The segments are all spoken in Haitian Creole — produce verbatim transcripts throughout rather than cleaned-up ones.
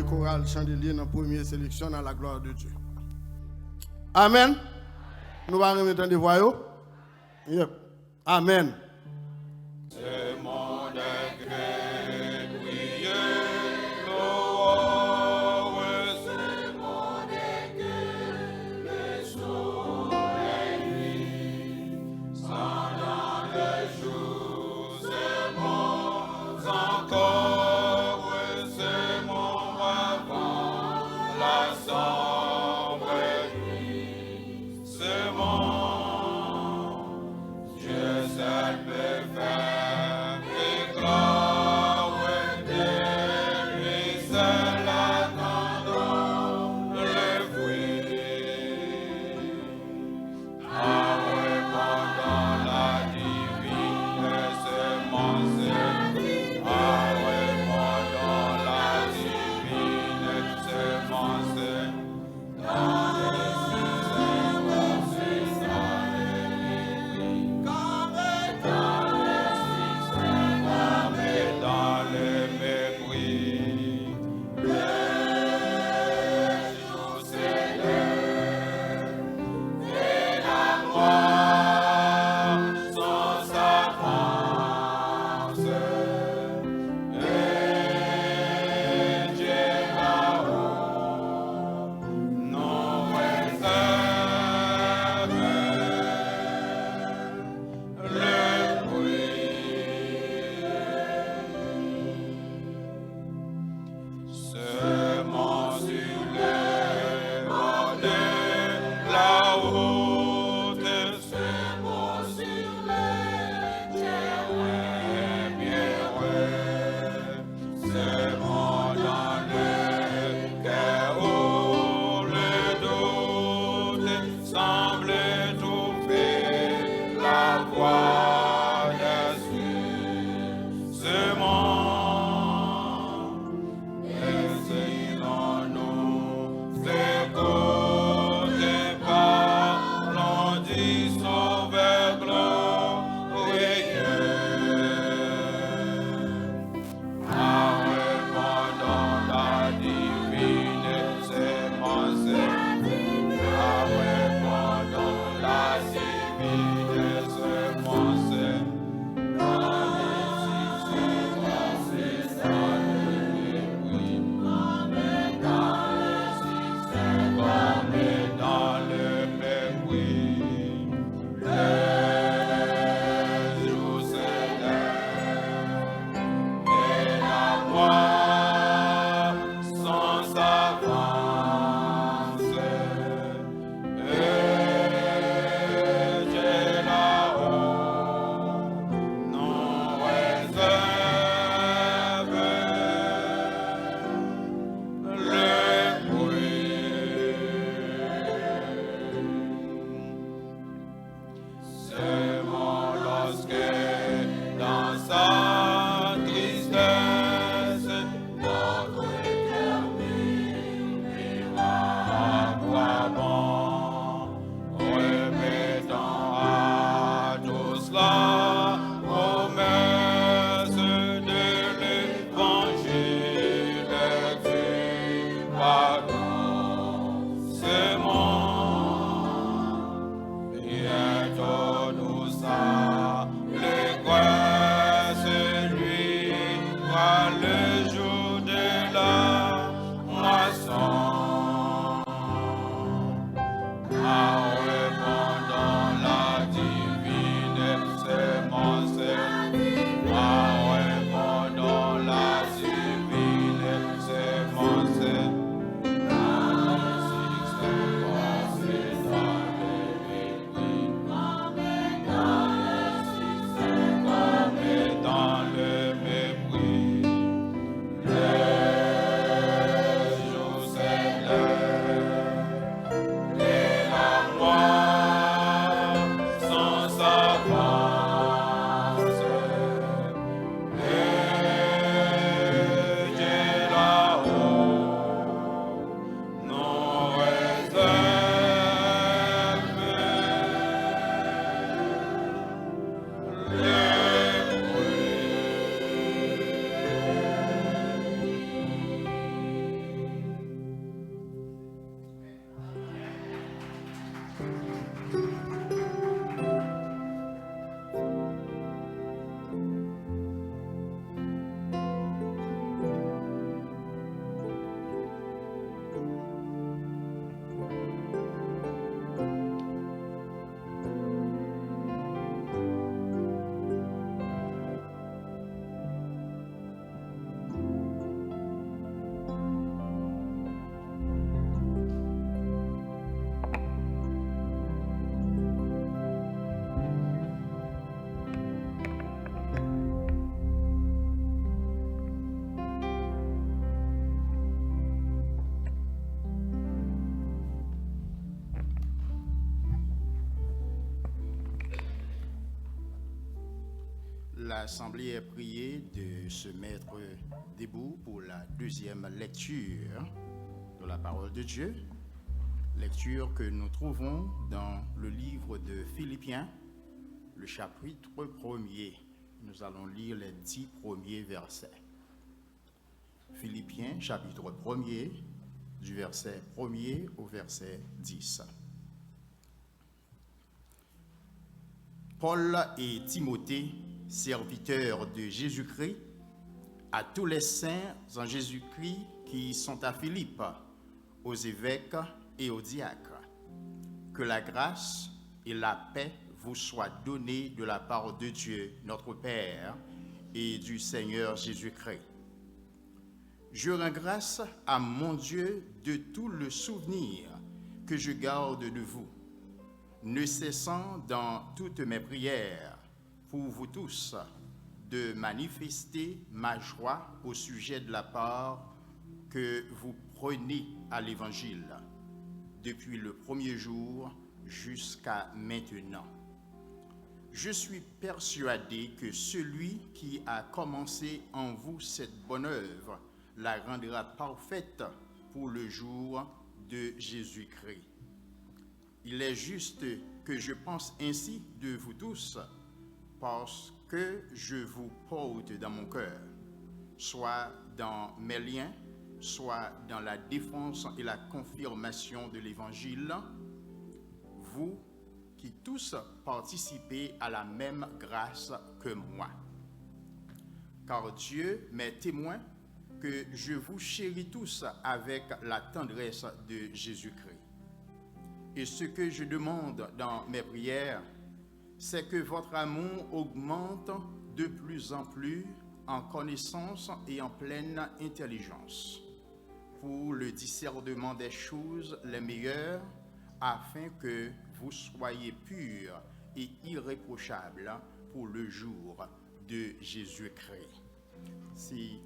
Koral Chandelier nan premye seleksyon nan la gloire de Dieu. Amen. Nou pa renmen tande vwa yo? Yep. Amen. L'assemblée est priée de se mettre debout pour la deuxième lecture de la parole de Dieu, lecture que nous trouvons dans le livre de Philippiens, le chapitre premier. Nous allons lire les dix premiers versets. Philippiens, chapitre premier, du verset premier au verset dix. Paul et Timothée, serviteurs de Jésus-Christ, à tous les saints en Jésus-Christ qui sont à Philippe, aux évêques et aux diacres. Que la grâce et la paix vous soient données de la part de Dieu, notre Père, et du Seigneur Jésus-Christ. Je rends grâce à mon Dieu de tout le souvenir que je garde de vous, ne cessant dans toutes mes prières pour vous tous de manifester ma joie au sujet de la part que vous prenez à l'Évangile, depuis le premier jour jusqu'à maintenant. Je suis persuadé que celui qui a commencé en vous cette bonne œuvre la rendra parfaite pour le jour de Jésus-Christ. Il est juste que je pense ainsi de vous tous, parce que je vous porte dans mon cœur, soit dans mes liens, soit dans la défense et la confirmation de l'Évangile, vous qui tous participez à la même grâce que moi. Car Dieu m'est témoin que je vous chéris tous avec la tendresse de Jésus-Christ. Et ce que je demande dans mes prières, c'est que votre amour augmente de plus en plus en connaissance et en pleine intelligence, pour le discernement des choses les meilleures, afin que vous soyez purs et irréprochables pour le jour de Jésus-Christ. C'est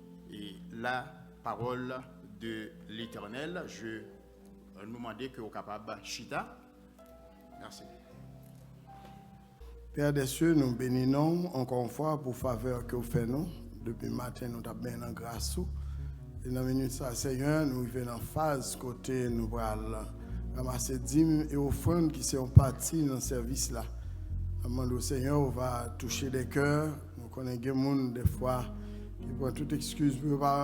la parole de l'Éternel. Je, euh, nou mande ke w kapab chita. Mèsi. Père des cieux, nou beni non w ankò yon fwa pou favè ke w fè nou. Depi maten, nou t ap benyen nan gras ou. E nan minit sa, Senyè, nou rive nan faz kote nou pral ranmase dim e ofrann ki se yon pati nan sèvis la. N ap mande w, Senyè, ou va touche de kè. Nou konnen gen moun, defwa, ki pran tout ekskiz pou yo pa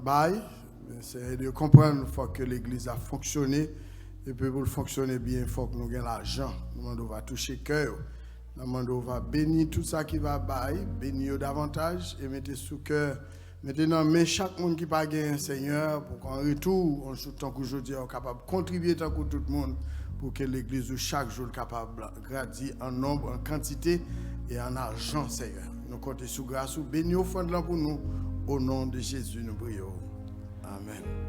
bay. Men, Senyè, ede yo konprann, fòk ke legliz la fonksyone. Epi pou l fonksyone byen, fòk nou gen lajan. Nou mande w va touche kè yo. N ap mande w va beni tout sa ki va bay, beni yo davantaj e mete sou kè, mete nan men chak moun ki pa genyen, Senyè, pou k'an retou, yon jou tankou jodi a, yo kapab kontribye tankou tout moun, pou ke legliz ou chak jou l kapab grandi an nonb, an kantite e an ajan, Senyè. Nou konte sou gras ou, beni ofrann lan pou nou, o non de Jezi nou priye w. Amèn.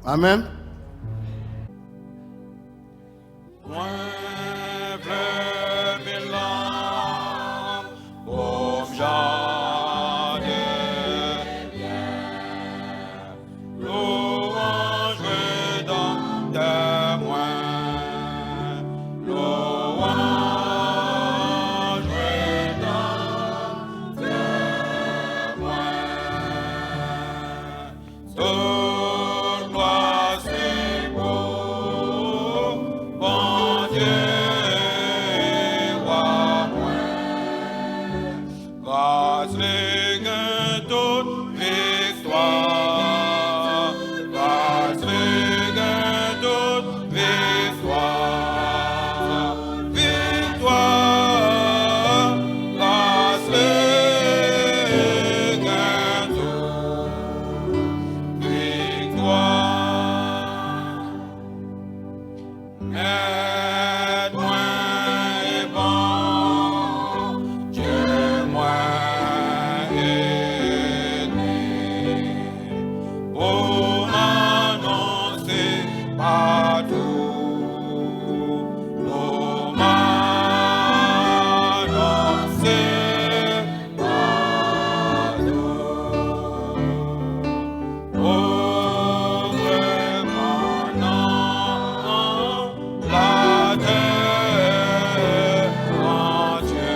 Amèn. Mwen vle mil lang pou m chante byen. Lwanj Redanmtè mwen, lwanj Redanmtè mwen. Tout glwa se pou Bondye, Wa mwen. Gras li gen tout viktwa. Gras li gen tout viktwa. Viktwa. Gras li gen tout viktwa. Mèt mwen e Bondye mwen, edmi pou m anonse patou, pou m anonse patou. Ouvri mòn nan latè antye.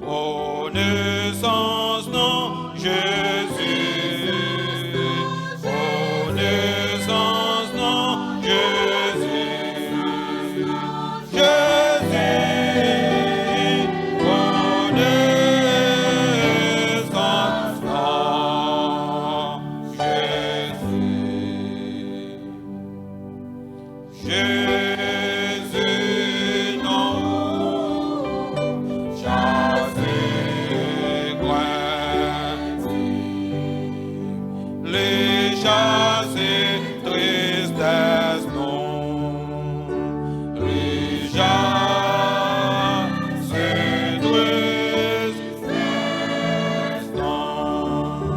Konesans nan Jezi. Konesans nan Jezi. Jezi, konesans nan Jezi. Jezi, non ou chase krenti. Li chase tristès nou. Li chase tristès nou.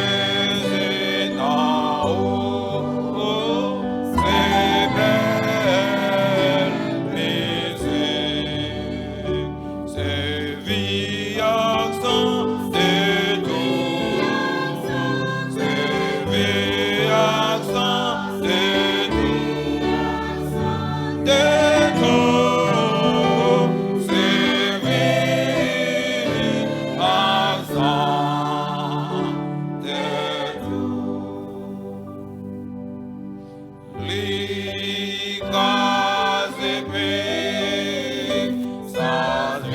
Jezi nan ou, se bèl mizik. Se vi ak san, se tou. Se vi ak san, se tou. Se tou. Se vi ak san, se tou. Li kraze pisans e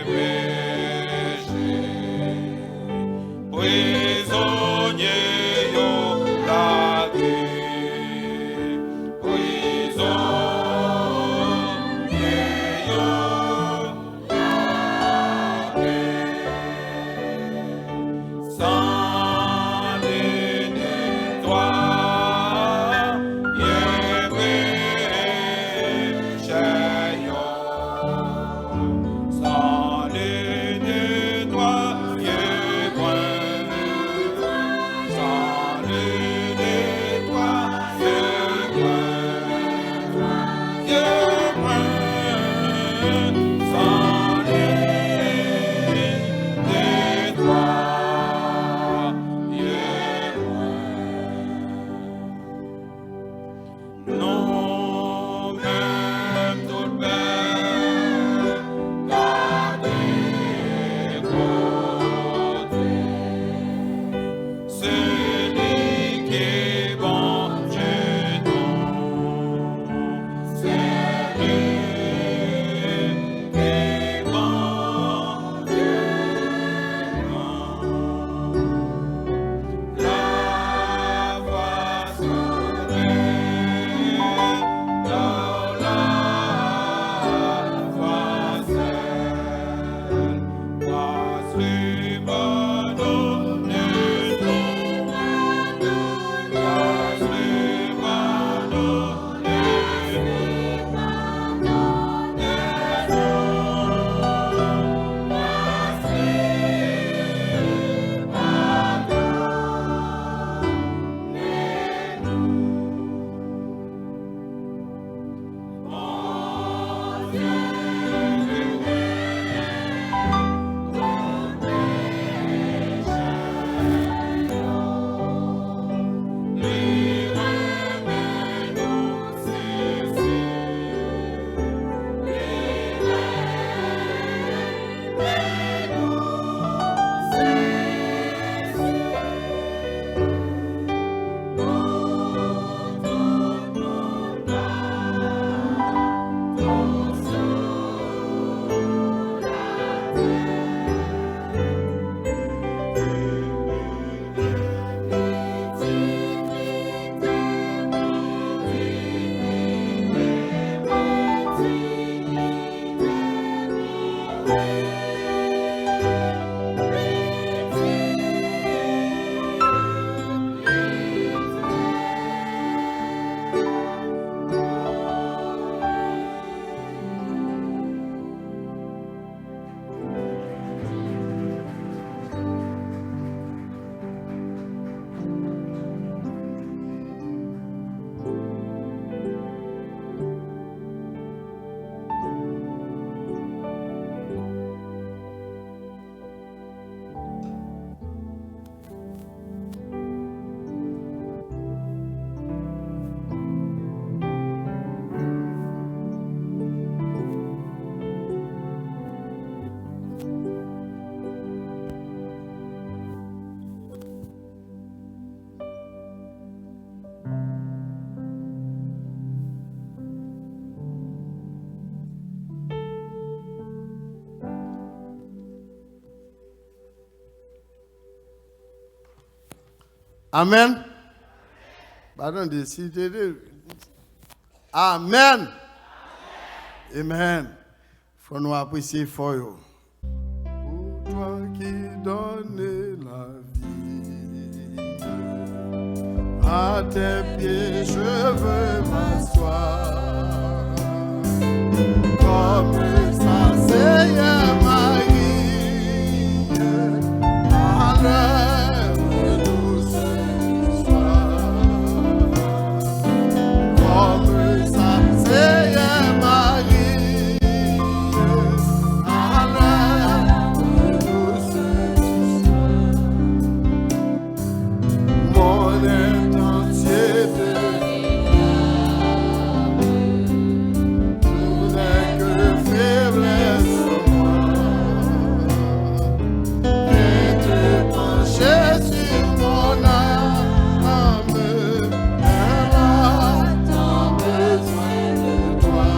peche. Prizonye yo lage. Prizonye yo San li netwaye peche yo. San li netwaye mwen. San li netwaye mwen. Ye mwen, san li netwaye. Amèn. Pa tande, si te de. Amèn. Amen. Fò nou apresye efò yo. Pour toi qui donnes la vie, à tes pieds je veux m'asseoir. Comme ça, Seigneur, Marie, à l'heure douce du soir. Comme ça, Seigneur, Marie, à l'heure douce du soir. Mon être entier te tout n'est que faiblesse en moi. Viens te pencher sur mon âme, elle a tant besoin de toi.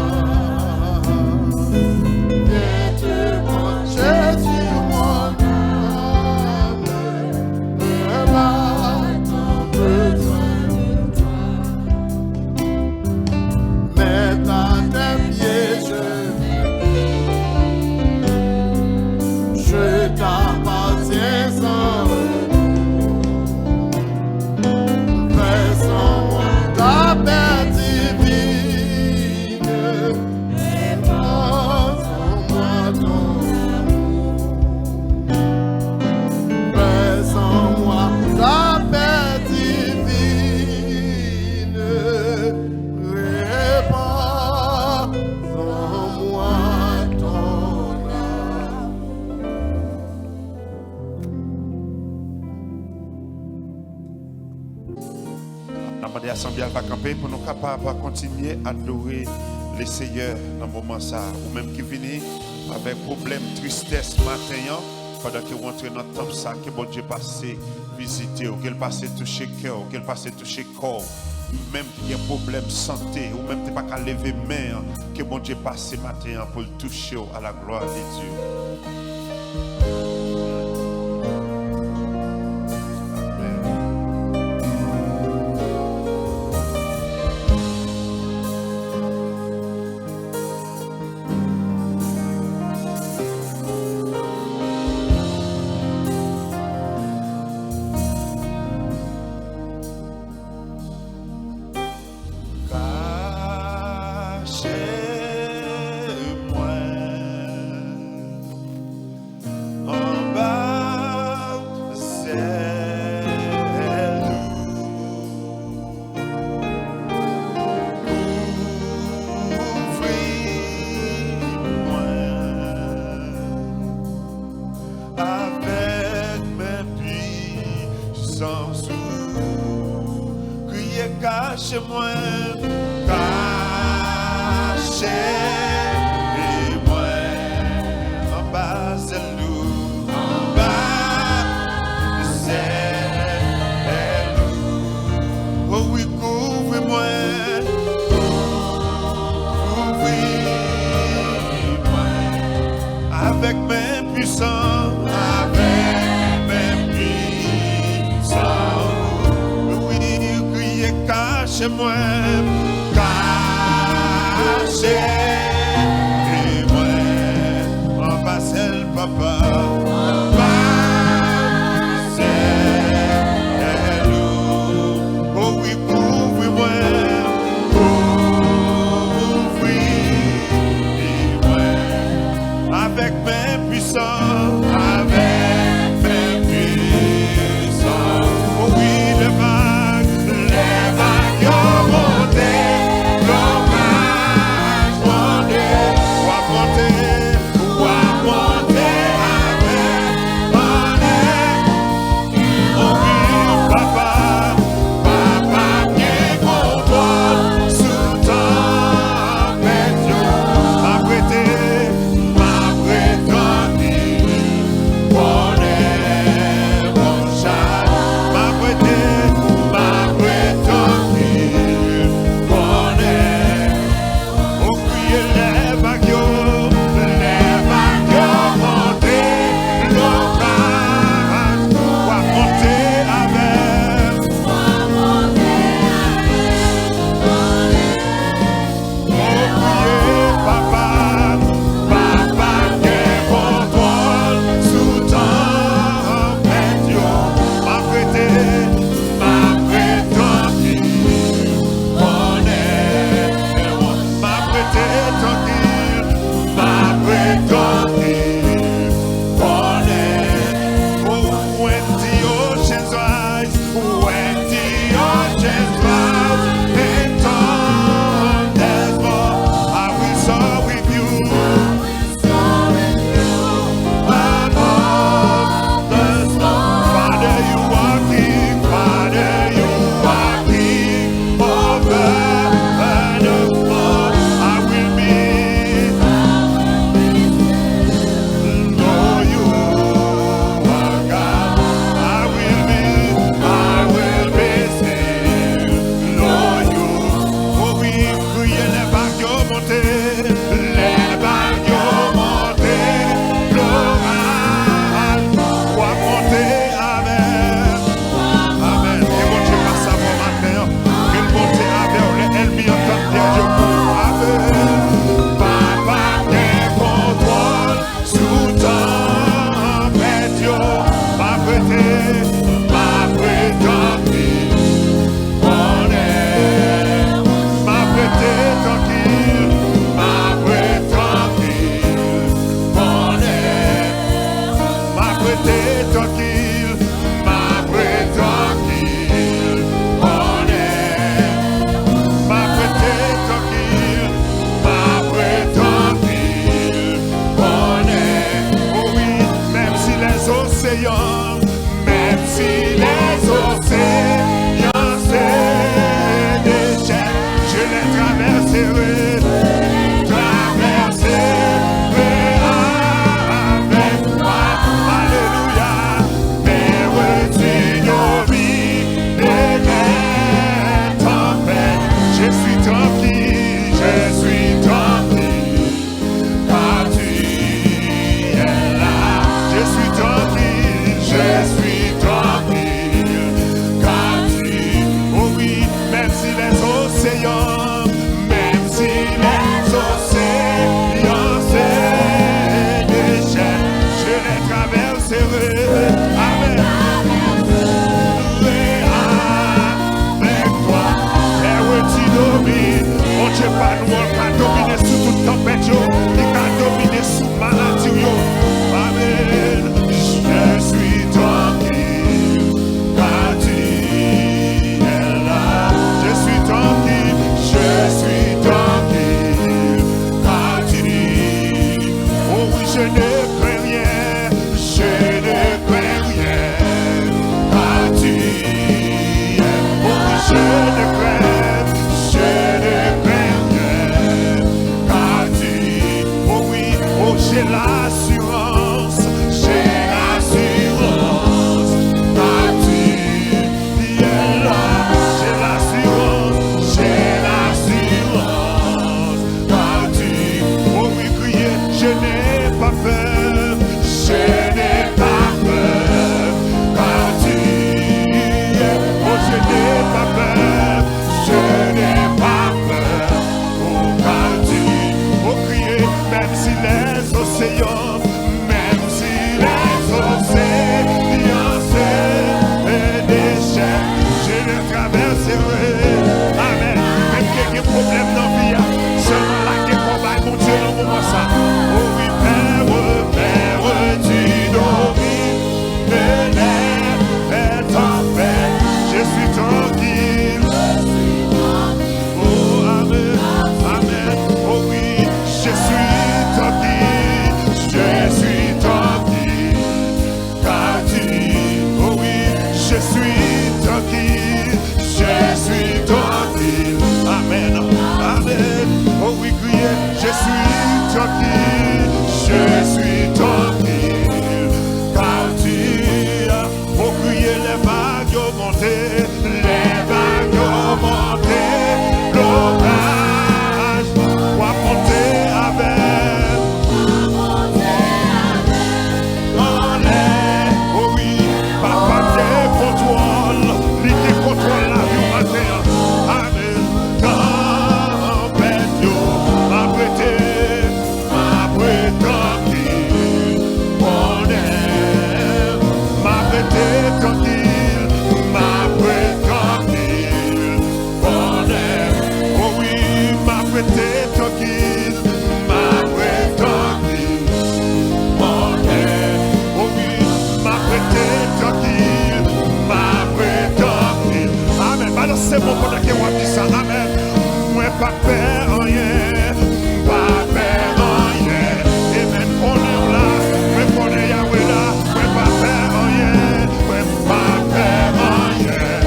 Viens te pencher sur mon âme, elle a tant besoin de toi. Maître, à tes pieds je, je t'appartiens sans retour. Verse en moi ta paix divine, répand en moi ton amour. Verse en moi ta paix divine, répand en moi ton amour. N ap mande asanble a va kanpe pou nou kapab kontinye adore Leseyè nan moman sa a. Ou menm ki vini avèk pwoblèm, tristès maten an, pandan ke w antre nan tanp sa, ke Bondye pase vizite w, ke l pase touche kè w, ke l pase touche kò w. Ou menm ki gen pwoblèm sante, ou menm ki pa ka leve men an, ke Bondye pase maten an pou l touche w à la gloire de Dieu. Kache mwen anba zèl ou. Kouvri mwen avèk men pwisan ou. Kriye, kache mwen, kache mwen anba zèl ou, anba zèl ou. O wi, kouvri mwen, kouvri mwen avèk men pwisan, avèk men pwisan ou. Wi, kriye, kache mwen, kache mwen anba zèl Papa, anba zèl ou. O wi, kouvri mwen, kouvri mwen avèk men pwisan, avèk men pwisan. O wi, lè vag, lè vag yo M ap ret trankil, konnen. M ap rete trankil, m ap ret trankil, konnen. M ap rete trankil, m ap ret trankil, konnen. M ap rete trankil, m ap ret trankil, konnen. O wi, menm si lèzoseyan, menm si lèzoseyan se dechè, je les traverserai, traverserai avec toi. Alelouya. Mwen retire domine lè tanpèt. Je suis tranquille, je suis tranquille, car tu es là. Je suis tranquille, je suis tranquille, car tu, oh oui, menm si lèzoseyan, menm si lèzoseyan se dechè, je les traverserai. Amèn. Avèk twa, lè retire domine. Bondye pa nou an ka domine sou tout tanpèt yo. Li ka domine sou maladi yo. Amèn. Je suis tranquille, car tu es là. Je suis tranquille, je suis tranquille, car tu, oh oui, je ne crains rien, je ne crains rien, car tu es, oh oui, je ne crains, je ne crains rien, car tu, oh oui, oh, j'ai l'assurance, j'ai l'assurance, car tu es là. J'ai l'assurance, j'ai l'assurance, car tu, oh oui, criez, je n'ai pas peur, je n'ai pas peur, car tu es, oh, je n'ai pas peur, je n'ai pas peur, oh, car tu, oh, criez, menm si lèzoseyan, menm si lèzoseyan se dechè, je les traverserai. Amèn. Menm ke gen pwoblèm nan vi a, sèlman lage kò w bay Bondye nan moman sa. O wi, Pè, Pè, tu domines les tempêtes. Je suis tranquille. Oh, amèn, amèn. Oh oui, je suis tranquille, je suis tranquille, car tu, oh oui, je suis tranquille, je suis tranquille. Amèn, amèn. Oh oui, criez, je suis tranquille, je suis tranquille, car tu as, oh, criez, lè vag yo monte, lè vag yo monte, blokaj, w ap monte avè m. Anlè, o wi, Papa gen kontwòl, li gen kontwòl lavi w maten an. Amèn. Tanpèt yo, m ap rete, m ap ret trankil, konnen. M ap rete trankil, m ap ret trankil, konnen. O wi, m ap rete trankil, m ap ret trankil, konnen. O wi, m ap rete trankil, m ap ret trankil. Amèn. Balanse men w pandan ke w ap di sa. Amèn. Mwen p ap pè anyen, m p ap pè anyen. Amèn. Konnen w la, mwen konnen Yawe la. Mwen p ap pè anyen, mwen p ap pè anyen.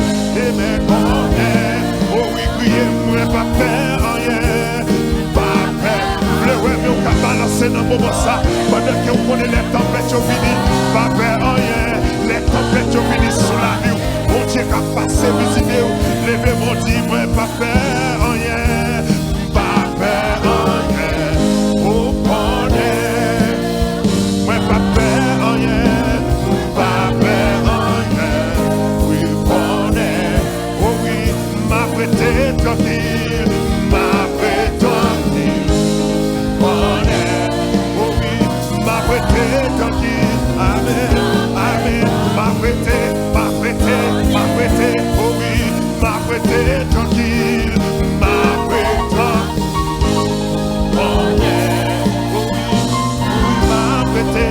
Amèn. Konnen, o wi, kriye, mwen p ap pè anyen, m p ap pè. M vle wè men w ka balanse nan moman sa, pandan ke w konnen lè tanpèt yo vini, pa pè anyen. Lè tanpèt yo vini sou lavi w, Bondye ka pase vizite w. Leve men w, di, mwen p ap pè anyen, m p ap pè anyen. Ou konnen, mwen p ap pè anyen, m p ap pè anyen. Wi, konnen, o wi, m ap rete trankil, m ap rete trankil. Konnen, o wi, m ap rete trankil. Amèn, amèn, m ap rete Rete trankil, m ap ret trankil. Bonè, wi, wi, m ap rete,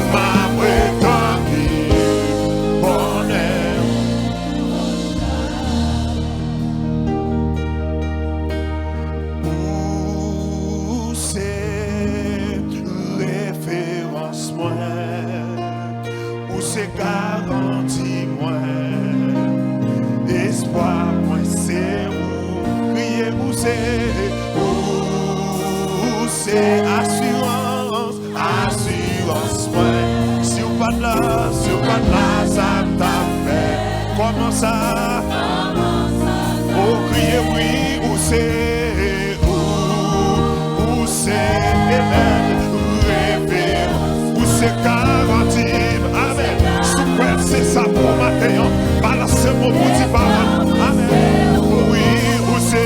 m ap ret trankil. Bonè. Ou se referans mwen. Ou se garanti mwen, espwa mwen se ou. Kriye, ou se, ou se asirans, asirans mwen. Si w pa t la, si w pa t la, sa m t ap fè. Kòman sa? O, kriye, wi, ou se, ou, ou se, amèn, referans. Ou se garanti m. Amèn. Si w kwè se sa pou maten an, balanse men w pou di, Papa, amèn. Wi, ou se,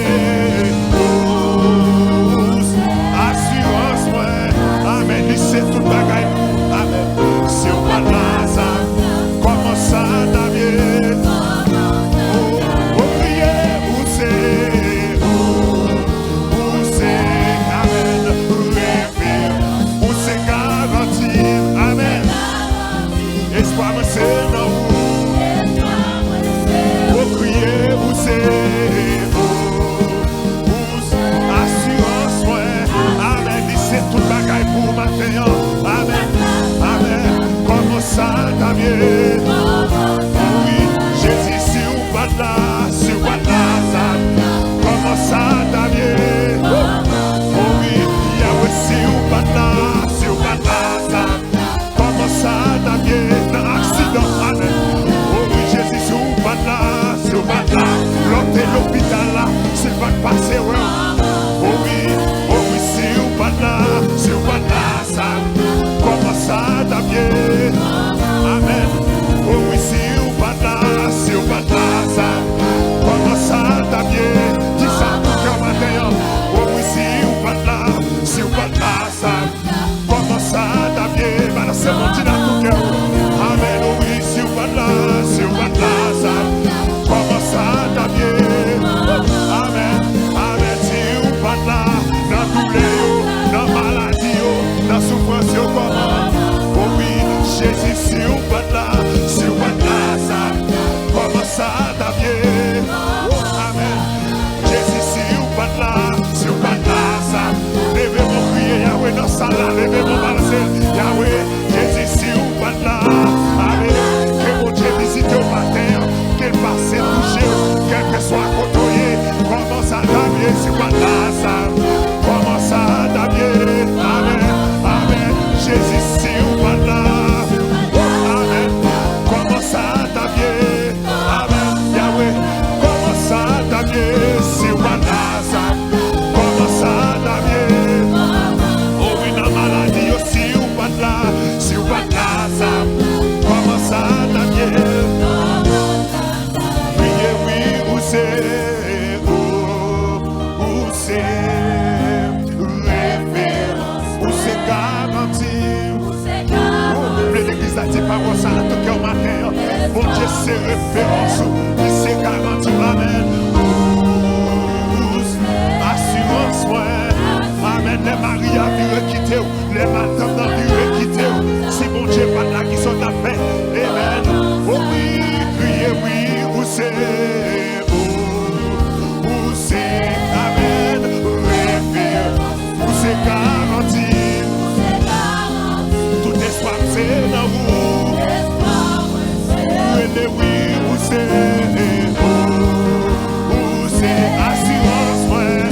ou se asirans mwen. Amèn. Li se tout bagay pou. Amèn. Si w pa t la, sa, kòman sa t ap ye? O, o, kriye, ou se, ou, ou se, amèn, referans. Ou se garanti m. Amèn. Espwa mwen se nan ou. Ou kriye, ou se, ou, ou se asirans mwen. Amèn. Li se tout bagay pou maten an. Amèn. Amèn. Kòman sa t ap ye? Wi, Jezi, si w pa t la, si w pa t la, sa, kòman sa t ap ye? O wi, Yahweh, si w pa t la, si w pa t la, sa, kòman sa t ap ye nan aksidan? Amèn. O wi, Jezi, si w pa t la, si w pa t la, lè w te lopital la, si l pa t pase wè w. O wi, o wi, si w pa t la, si w pa t la, sa, kòman sa t ap ye? Amèn. O wi, si w pa t la, si w pa t la, sa, kòman sa t ap ye? Di sa pou kè w maten an. O wi, si w pa t la, si w pa t la, sa, kòman sa t ap ye? Balanse men w, di la pou kè w. Amèn. O wi, si w pa t la, si w pa t la, sa, kòman sa t ap ye? Amèn. Amèn. Si w pa t la, nan doulè yo, nan maladi yo, nan soufrans yo, kòman? O wi, Jezi, si w pa t la, si w pa t la, sa, kòman sa t ap ye? Amèn. Jezi, si w pa t la, si w pa t la, sa, leve men w, kriye Yahweh nan sal la, leve men w, balanse l, Yahweh. Jezi, si w pa t la, amèn. Ke Bondye vizite w maten an, ke l pase touche w, kèlkeswa kote w ye. Kòman sa t ap ye si w pa t la, sa? Kòman sa t ap ye? Amèn, amèn. Jezi, si w pa t la, amèn. Kòman sa t ap ye? Amèn, Yahweh. Kòman sa t ap ye si w pa t la, sa? Kòman sa t ap ye? O wi, nan maladi yo, si w pa t la, si w pa t la, sa, kòman sa t ap ye? Priye, wi, ou se, ou, ou se referans, ou se garanti. Ou vle legliz la di pawòl sa nan tout kè w maten an. Bondye se referans ou, li se garanti w. Amèn. Ou se asirans mwen. Amèn. Lè mari a vire kite w, lè madanm nan vire kite w, si Bondye pa t la, kisa w t ap fè? Amèn. O wi, kriye wi, ou se, ou, ou se, amèn, referans. Ou se garanti. Tout espwa m se nan ou. Ou rele wi, ou se, ou, ou se asirans mwen.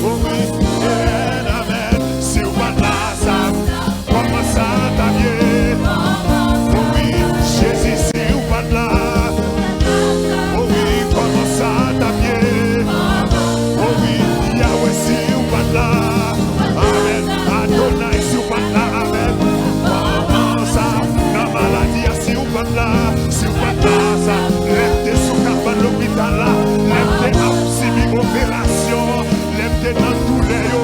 O wi, amèn, amèn. Si w pa t la, sa, kòman sa t ap ye? O wi, Jezi, si w pa t la, o wi, kòman sa t ap ye? O wi, Yahweh, si w pa t la, amèn. Adonai, si w pa t la, amèn. Kòman sa, nan maladi a, si w pa t la, si w pa t la, sa, lè m te sou kabann lopital la, lè m te ap sibi operasyon, lè m te nan doulè yo,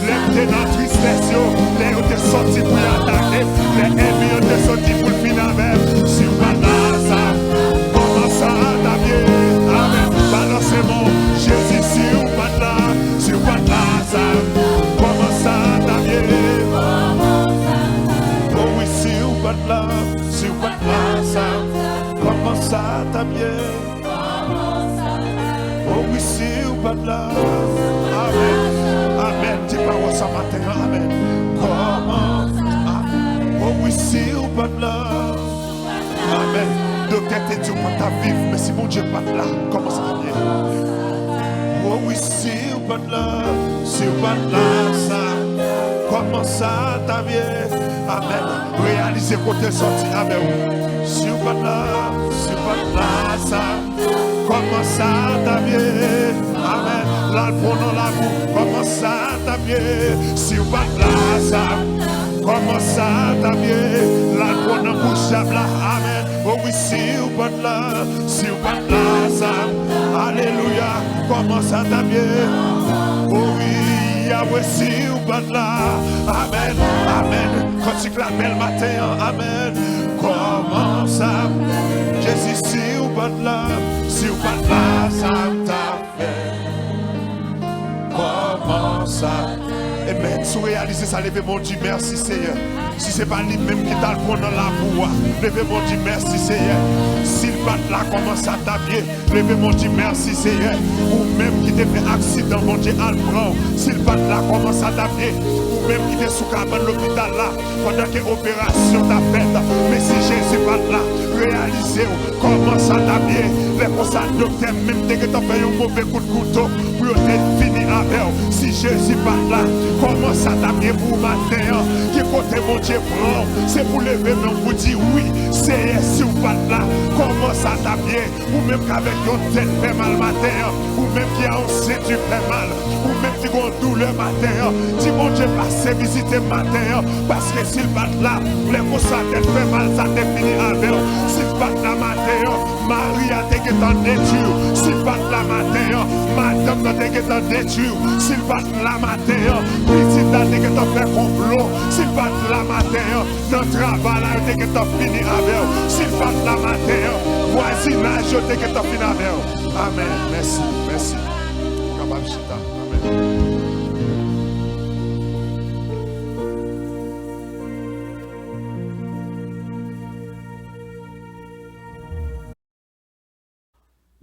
lè m te nan tristès yo, lè yo te sòti pou y atake m, lè ènmi an te sòti pou l fin avè m, si w pa t la, sa, kòman sa t ap ye? Amèn. Ba l Sa t ap ye. O wi, si w pa t la. Amèn. Amèn. Di pawòl sa maten an. Amèn. Kòman? A-, o wi, si w pa t la. Amèn. Doktè te di w pa t ap viv, men si Bondye pa t la, kòman sa t ap ye? O wi, si w pa t la, si w pa t la, sa, kòman sa t ap ye? Amèn. Reyalize kote l sòti avè w. Si w pa t la, si w pa t la, sa, kòman sa t ap ye? Amèn. L al pran nan labou, kòman sa t ap ye? Si w pa t la, sa, kòman sa t ap ye? L al pran nan bouch dyab la. Amèn. O wi, si w pa t la, si w pa t la, sa, alelouya, kòman sa t ap ye? O wi, Yahweh, si w pa t la. Amèn, amèn. Kantik la bèl maten an. Amèn. Kòman sa, Jezi, si w pa t la, si w pa t la, sa m t ap fè? Kòman sa? Amèn. Si w reyalize sa, leve men w, di, mèsi, Seyè. Si se pa li menm ki t al pran nan labou a, leve men w, di, mèsi, Seyè. Si l pa t la, kòman sa t ap ye? Leve men w, di, mèsi, Seyè. Ou menm ki te fè aksidan, Bondye al pran w. Si l pa t la, kòman sa t ap ye? Ou menm ki te sou kabann lopital la, pandan ke operasyon t ap fèt. Men si Jezi pa t la, reyalize w kòman sa t ap ye. Lè konsa, doktè menm te gentan fè yon move kout kouto pou yo te fini avè w. Si Jezi pa t la, kòman sa t ap ye pou w maten an? Ki kote Bondye pran w? Se pou leve men w pou di, wi, Seyè, si w pa t la, kòman sa t ap ye? Ou menm k avèk yon tèt fè mal maten an, ou menm ki a yon senti fè mal, ou menm ki gon doulè maten an, di, Bondye, pase vizite m maten an, paske si l pa t la, lè konsa tèt fè mal sa te fini avè w. Si l pa t la maten an, mari a te gentan detwi w. Si l pa t la maten an, madanm nan te gentan detwi w. Si l pa t la maten an, pitit la te gentan fè konplo. Si l pa t la maten an, nan travay la, yo te gentan fini avè w. Si l pa t la maten an, vwazinaj yo te gentan fini avè w. Amèn. Mèsi, mèsi. Ou kapab chita. Amèn.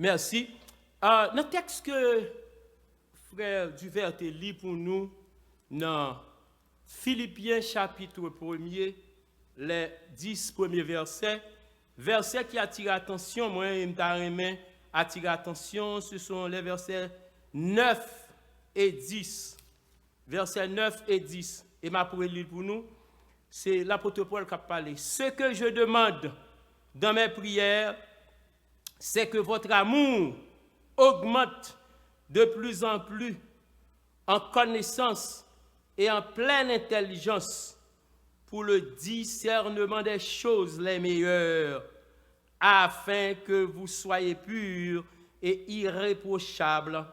Mèsi. Ah, nan tèks ke frè Duvert te li pou nou nan Filipyen chapit premye, lè dis premye vèsè, vèsè ki atire atansyon mwen, e m ta renmen atire atansyon, se son lè vèsè nèf e dis. Vèsè nèf e dis, e m ap reli l pou nou. Se lapot Pòl k ap pale. Ce que je demande dans mes prières, c'est que votre amour augmente de plus en plus en connaissance et en pleine intelligence pour le discernement des choses les meilleures, afin que vous soyez purs et irréprochables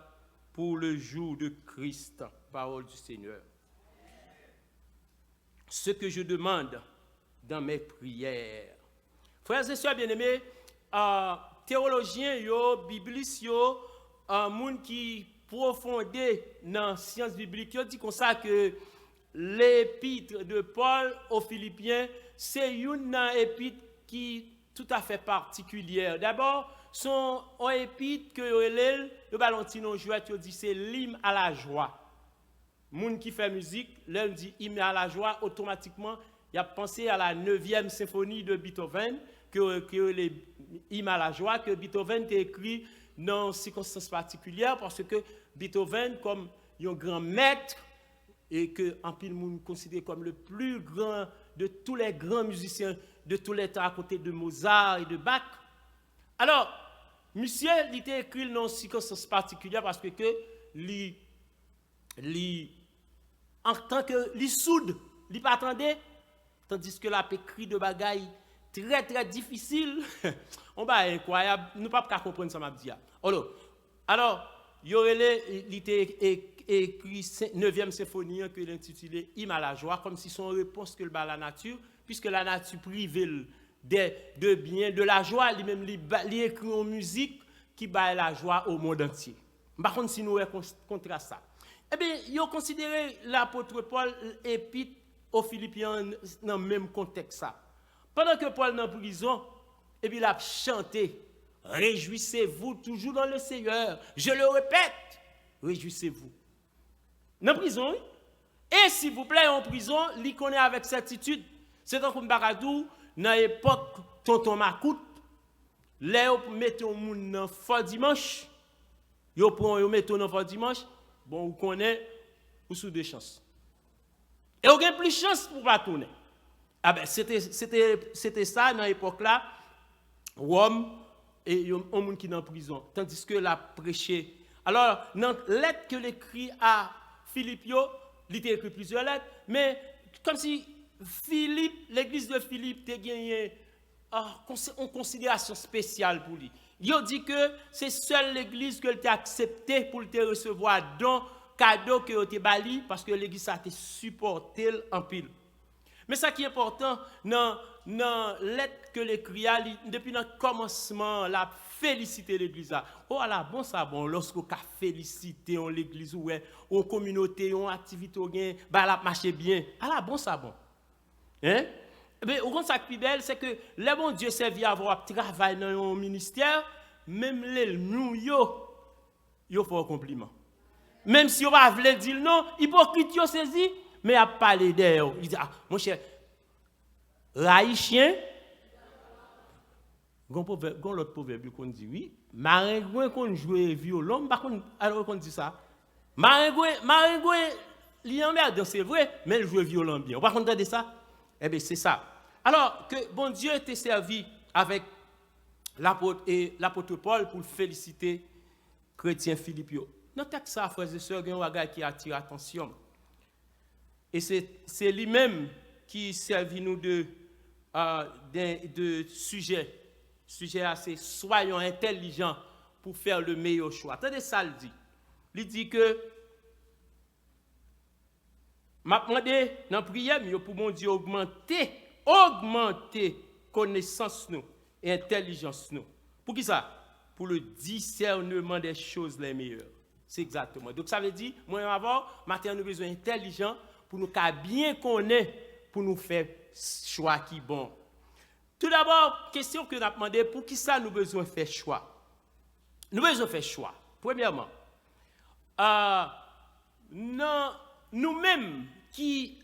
pour le jour de Christ. Parole du Seigneur. Ce que je demande dans mes prières. Frères et sœurs bien-aimés, euh, teyolojyen yo, biblis yo, euh, moun ki pwofonde nan syans biblik yo di konsa ke l'épître de Paul aux Philippiens se youn nan epit ki toutafè patikilyè. Dabò, se yon epit ke yo rele l, yo ba l yon ti non jwèt, yo di se l'hymne à la joie. Moun ki fè mizik, lè l di hymne à la joie, otomatikman, y ap panse à la neuvième symphonie de Beethoven, ke, ke yo rele hymne à la joie, ke Beethoven te ekri nan sikonstans patikilyè, paske Beethoven, kòm yon gran mèt, e ke anpil moun konsidere kòm le plus grand de tous les grands musiciens de tous les temps, à côté de Mozart et de Bach. Alò, misye, li te ekri l nan yon sikonstans patikilyè, paske ke li, li, antanke li soud, li pa tande, tandiske l ap ekri de bagay trè, trè difisil, yon bagay enkwayab, nou p ap ka konprann sa m ap di a. Alò, alò, yo rele, li te e-, ekri sen-, nevyèm senfoni an ke l entitile Hymne à la joie, kòmsi se yon repons ke l ba lanati, piske lanati prive l de, de byen, de lajwa, li menm li ba, li ekri yon mizik ki bay lajwa au monde entier. M pa konn si nou wè kon-, kontras sa. Ebyen, yo konsidere lapot Pòl epit o Filipyen an nan menm kontèks sa. Pandan ke Pòl nan prizon, Epi l ap chante, Réjouissez-vous toujours dans le Seigneur. Je le répète, réjouissez-vous. Nan prizon, wi. E silvouplè, yon prizon, li konnen avèk sètitid. Se tankou m pa ka di w, nan epòk tonton makout, lè yo mete yon moun nan fò dimanch, yo pran w, yo mete w nan fò dimanch, bon, ou konnen, ou sou de chans. E w gen plis chans pou w pa tounen. A ben, se te, se te, se te sa nan epòk la, Wòm, e yon, yon moun ki nan prizon, tandiske l ap preche. Alò, nan lèt ke l ekri a Filip yo, li te ekri plizyè lèt, men kòmsi Filip, legliz de Filip te genyen ah, konsi- yon konsiderasyon espesyal pou li. Yo di ke se sèl legliz ke l te aksepte pou l te resevwa don, kado ke yo te ba li, paske legliz sa te sipòte l anpil. Men sa ki enpòtan nan, nan lèt ke l ekri a, li, depi nan kòmansman an, l ap felisite legliz la. O, ala bon sa bon, lòske w ka felisite yon legliz, ou wè, yon kominote, yon aktivite w gen, bagay la ap mache byen. Ala bon sa bon. Hein? Ebyen, ou konn sa k pi bèl, se ke lè Bondye sèvi avè w ap travay nan yon ministè, menm lènmi w yo, yo fè w konpliman. Menm si yo pa vle di l non, ipokrit yo sezi, men y ap pale dèyè w. Li di, ah, monchè, rayi chen. Gon pwovèb, gon lòt pwovèb yo konn di, wi, marengwen konn jwe vyolon, m pa konn, alò yo konn di sa. Marengwen, marengwen, li anmèdan, se vre, men l jwe vyolon byen. Ou pa konn tande sa? Ebyen, se sa. Alò, ke Bondye te sèvi avèk lapot, e, lapot Pòl pou l felisite kretyen Filip yo. Nan tèks sa, frè e sè, gen yon bagay ki atire atansyon m. E se, se li menm ki sèvi nou de, ah, de, de sijè. Sijè a se soyons intelligents pour faire le meilleur choix. Tande sa l di. Li di ke M ap mande nan priyè m yo pou Bondye ogmante, ogmante konesans nou e entèlijans nou. Pou ki sa? Pour le discernement des choses les meilleures. Se egzakteman. Donk, sa vle di, mwen avè w, maten an, nou bezwen entèlijan pou nou ka byen konnen, pou nou fè chwa ki bon. Toudabò, kesyon ke n ap mande, pou ki sa nou bezwen fè chwa? Nou bezwen fè chwa. Premyèman, ah, nan nou menm ki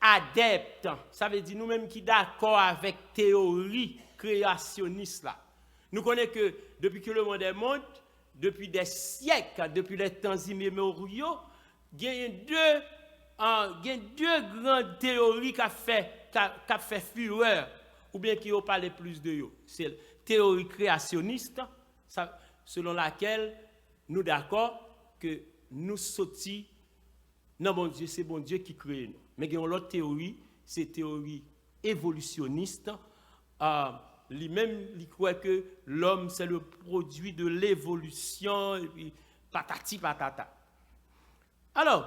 adèpt, sa vle di nou menm ki dakò avèk teyori kreyasyonis la. Nou konnen ke depi ke le monde est monde, depi des siècles, depi les temps immémoriaux, genyen de, ah, gen de gran teyori k ap fè, k ap, k ap fè firè, oubyen ke yo pale plis de yo. Se teyori kreyasyonis, sa, selon lakèl nou dakò ke nou soti nan Bondye, se Bondye ki kreye nou. Men gen yon lòt teyori, se teyori evolisyonis. Ah, li menm, li kwè ke l'homme, c'est le produit de l'évolution, epi patati patata. Alò,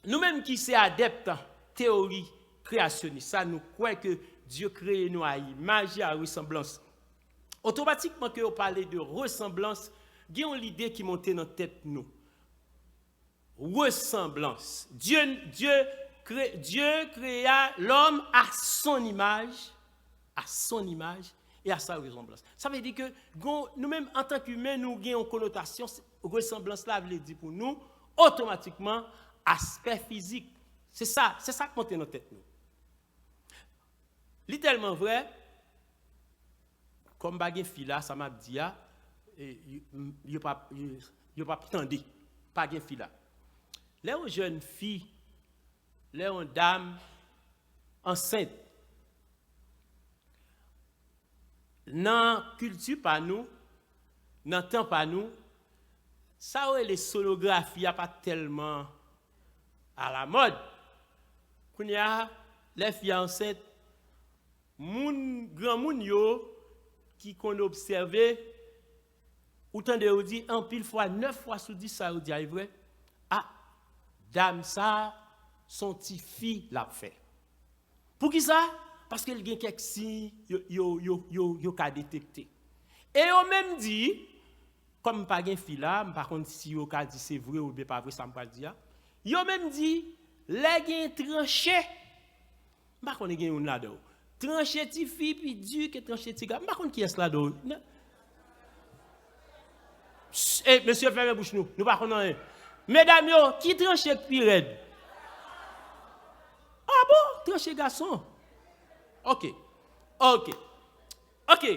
nou menm ki se adèpt teyori kreyasyonis sa, nou kwè ke Dye kreye nou a imaj e a resanblans. Otomatikman ke yo pale de resanblans, gen yon lide ki monte nan tèt nou. Resanblans. Dye, Dye, kre, Dye kreye lòm à son image, à son image et à sa ressemblance. Sa vle di ke gon, nou menm antank imen, nou gen yon konotasyon, resanblans la vle di pou nou, otomatikman, aspè fizik. Se sa, se sa k monte nan tèt nou. Li tèlman vrè, kòm pa gen fi la, sa m ap di a, e, yo, m, yo p ap, yo, yo p ap tande. Pa gen fi la. Lè yon jèn fi, lè yon dam ansent, nan kilti pa nou, nan tan pa nou, sa yo rele sonografi a pa t tèlman alamòd. Kounye a, lè fi a ansent, moun, granmoun yo ki konn obsève, ou tande yo di anpil fwa, nèf fwa sou dis sa yo di a, e vre, a, dam sa, se yon ti fi l ap fè. Pou ki sa? Paske l gen kèk siy yo, yo, yo, yo, yo ka detekte. E yo menm di, kòm m pa gen fi la, m pa konn si yo ka di se vre oubyen pa vre sa m pral di a. Yo menm di, lè gen tranche, m pa konnen gen youn ladan yo. Tranche tifi pi di ke tranche ti gason. M pa konn kiyès ladan yo. Ey, mesye, fèmen bouch nou. Nou pa konn anyen. Medam yo, ki tranche k pi rèd? Ah bon? Tranche gason. Ok. Ok. Ok.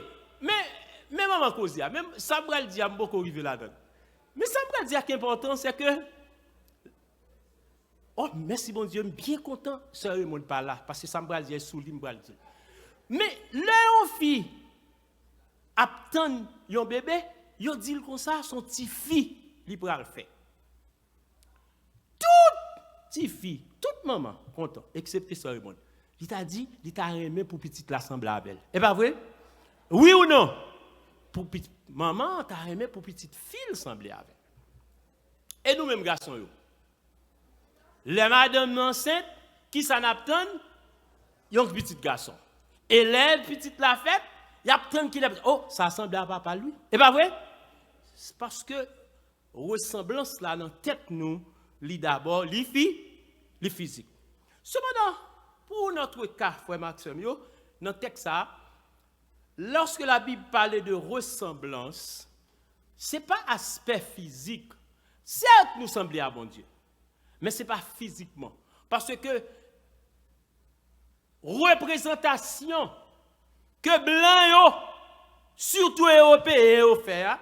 Men, men manman koze a. Men sa m pral di a, m poko rive ladan. Men sa m pral di a ki enpòtan, se ke, oh, mèsi Bondye, m byen kontan sè Raymond pa la, paske sa m pral di a, e sou li m pral di l. Men, lè yon fi ap tann yon bebe, yo di l konsa, se yon ti fi li pral fè. Tout ti fi, tout manman kontan, eksepte sè Raymond. Li ta di, li ta renmen pou pitit la sanble avè l. E pa vre? Wi ou non? Pou pitit, manman an ta renmen pou pitit fi l sanble avè l. E nou menm gason yo? Lè madanm nan ansent, kisa n ap tann? Yon pitit gason. E lè pitit la fèt, y ap tann ki lè, oh, sa sanble a papa l wi. E pa vre? Se paske resanblans la nan tèt nou, li dabò, li fi, li fizik. Sepandan, pour notre cas, frè m ak sè m yo, nan tèks sa a, lorsque la Bible parle de ressemblance, se pa aspè fizik. Sèt, nou sanble a Bondye, men se pa fizikman. Paske reprezantasyon ke blan yo, sitou ewopeyen yo fè a,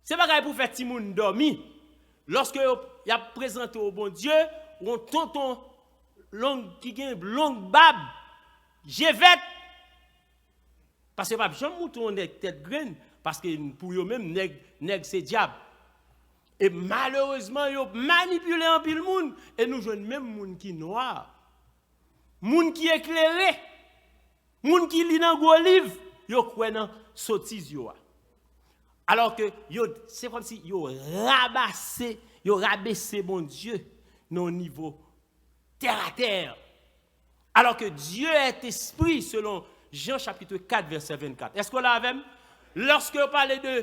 se bagay pou fè timoun dòmi. Lòske yo, y ap prezante w Bondye, yon tonton long ki gen long bab, je vèt, paske yo p ap janm moutre yon nèg tèt grenn, paske pou yo menm, nèg, nèg se dyab. E malerezman, yo manipile anpil moun, e nou jwenn menm moun ki nwa, moun ki eklere, moun ki li nan gwo liv, yo kwè nan sotiz yo a. Alò ke yo, se kòmsi yo rabase, yo rabese Bondye nan yon nivo tèratè. Alors que Dieu est esprit, selon Jean chapitre quatre, verset vingt-quatre. Est-ce que w la avè m? Lorsque yo pale de,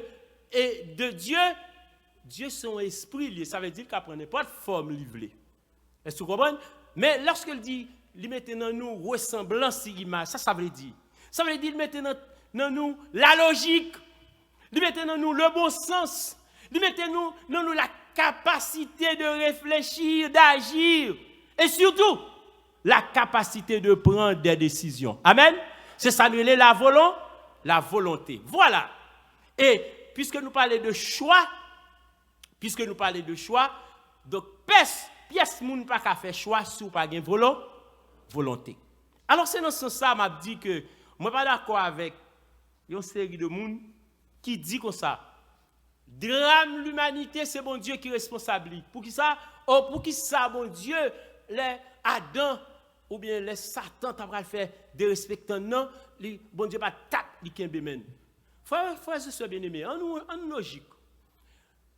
e, de Dieu, Dieu se yon espri li ye. Sa vle di l ka pran nenpòt fòm li vle. Èske w konprann? Men lòske l di, li mete nan nou resanblans e imaj, sa sa vle di? Sa vle di l mete nan, nan nou lalojik, li mete nan nou le bon sens, li mete nou, nan nou la capacité de réfléchir, d'agir, et surtout, la capacité de prendre des décisions. Amen? Se sa n rele la volon, la volonte. Vwala. E, piske nou pale de chwa, Piske nou pale de chwa, donk pès, pyès moun pa ka fè chwa si w pa gen volo, volonte. Alò, se nan sans sa m ap di ke mwen pa dakò avèk yon seri de moun ki di konsa, dram limanite, se Bondye ki responsab li. Poukisa? O, poukisa Bondye, lè Adan oubyen lè Satan ta pral fè derespektan nan, li, Bondye pa t tap li kenbe men l? Frè, frè e sè byeneme, ann, ann lojik.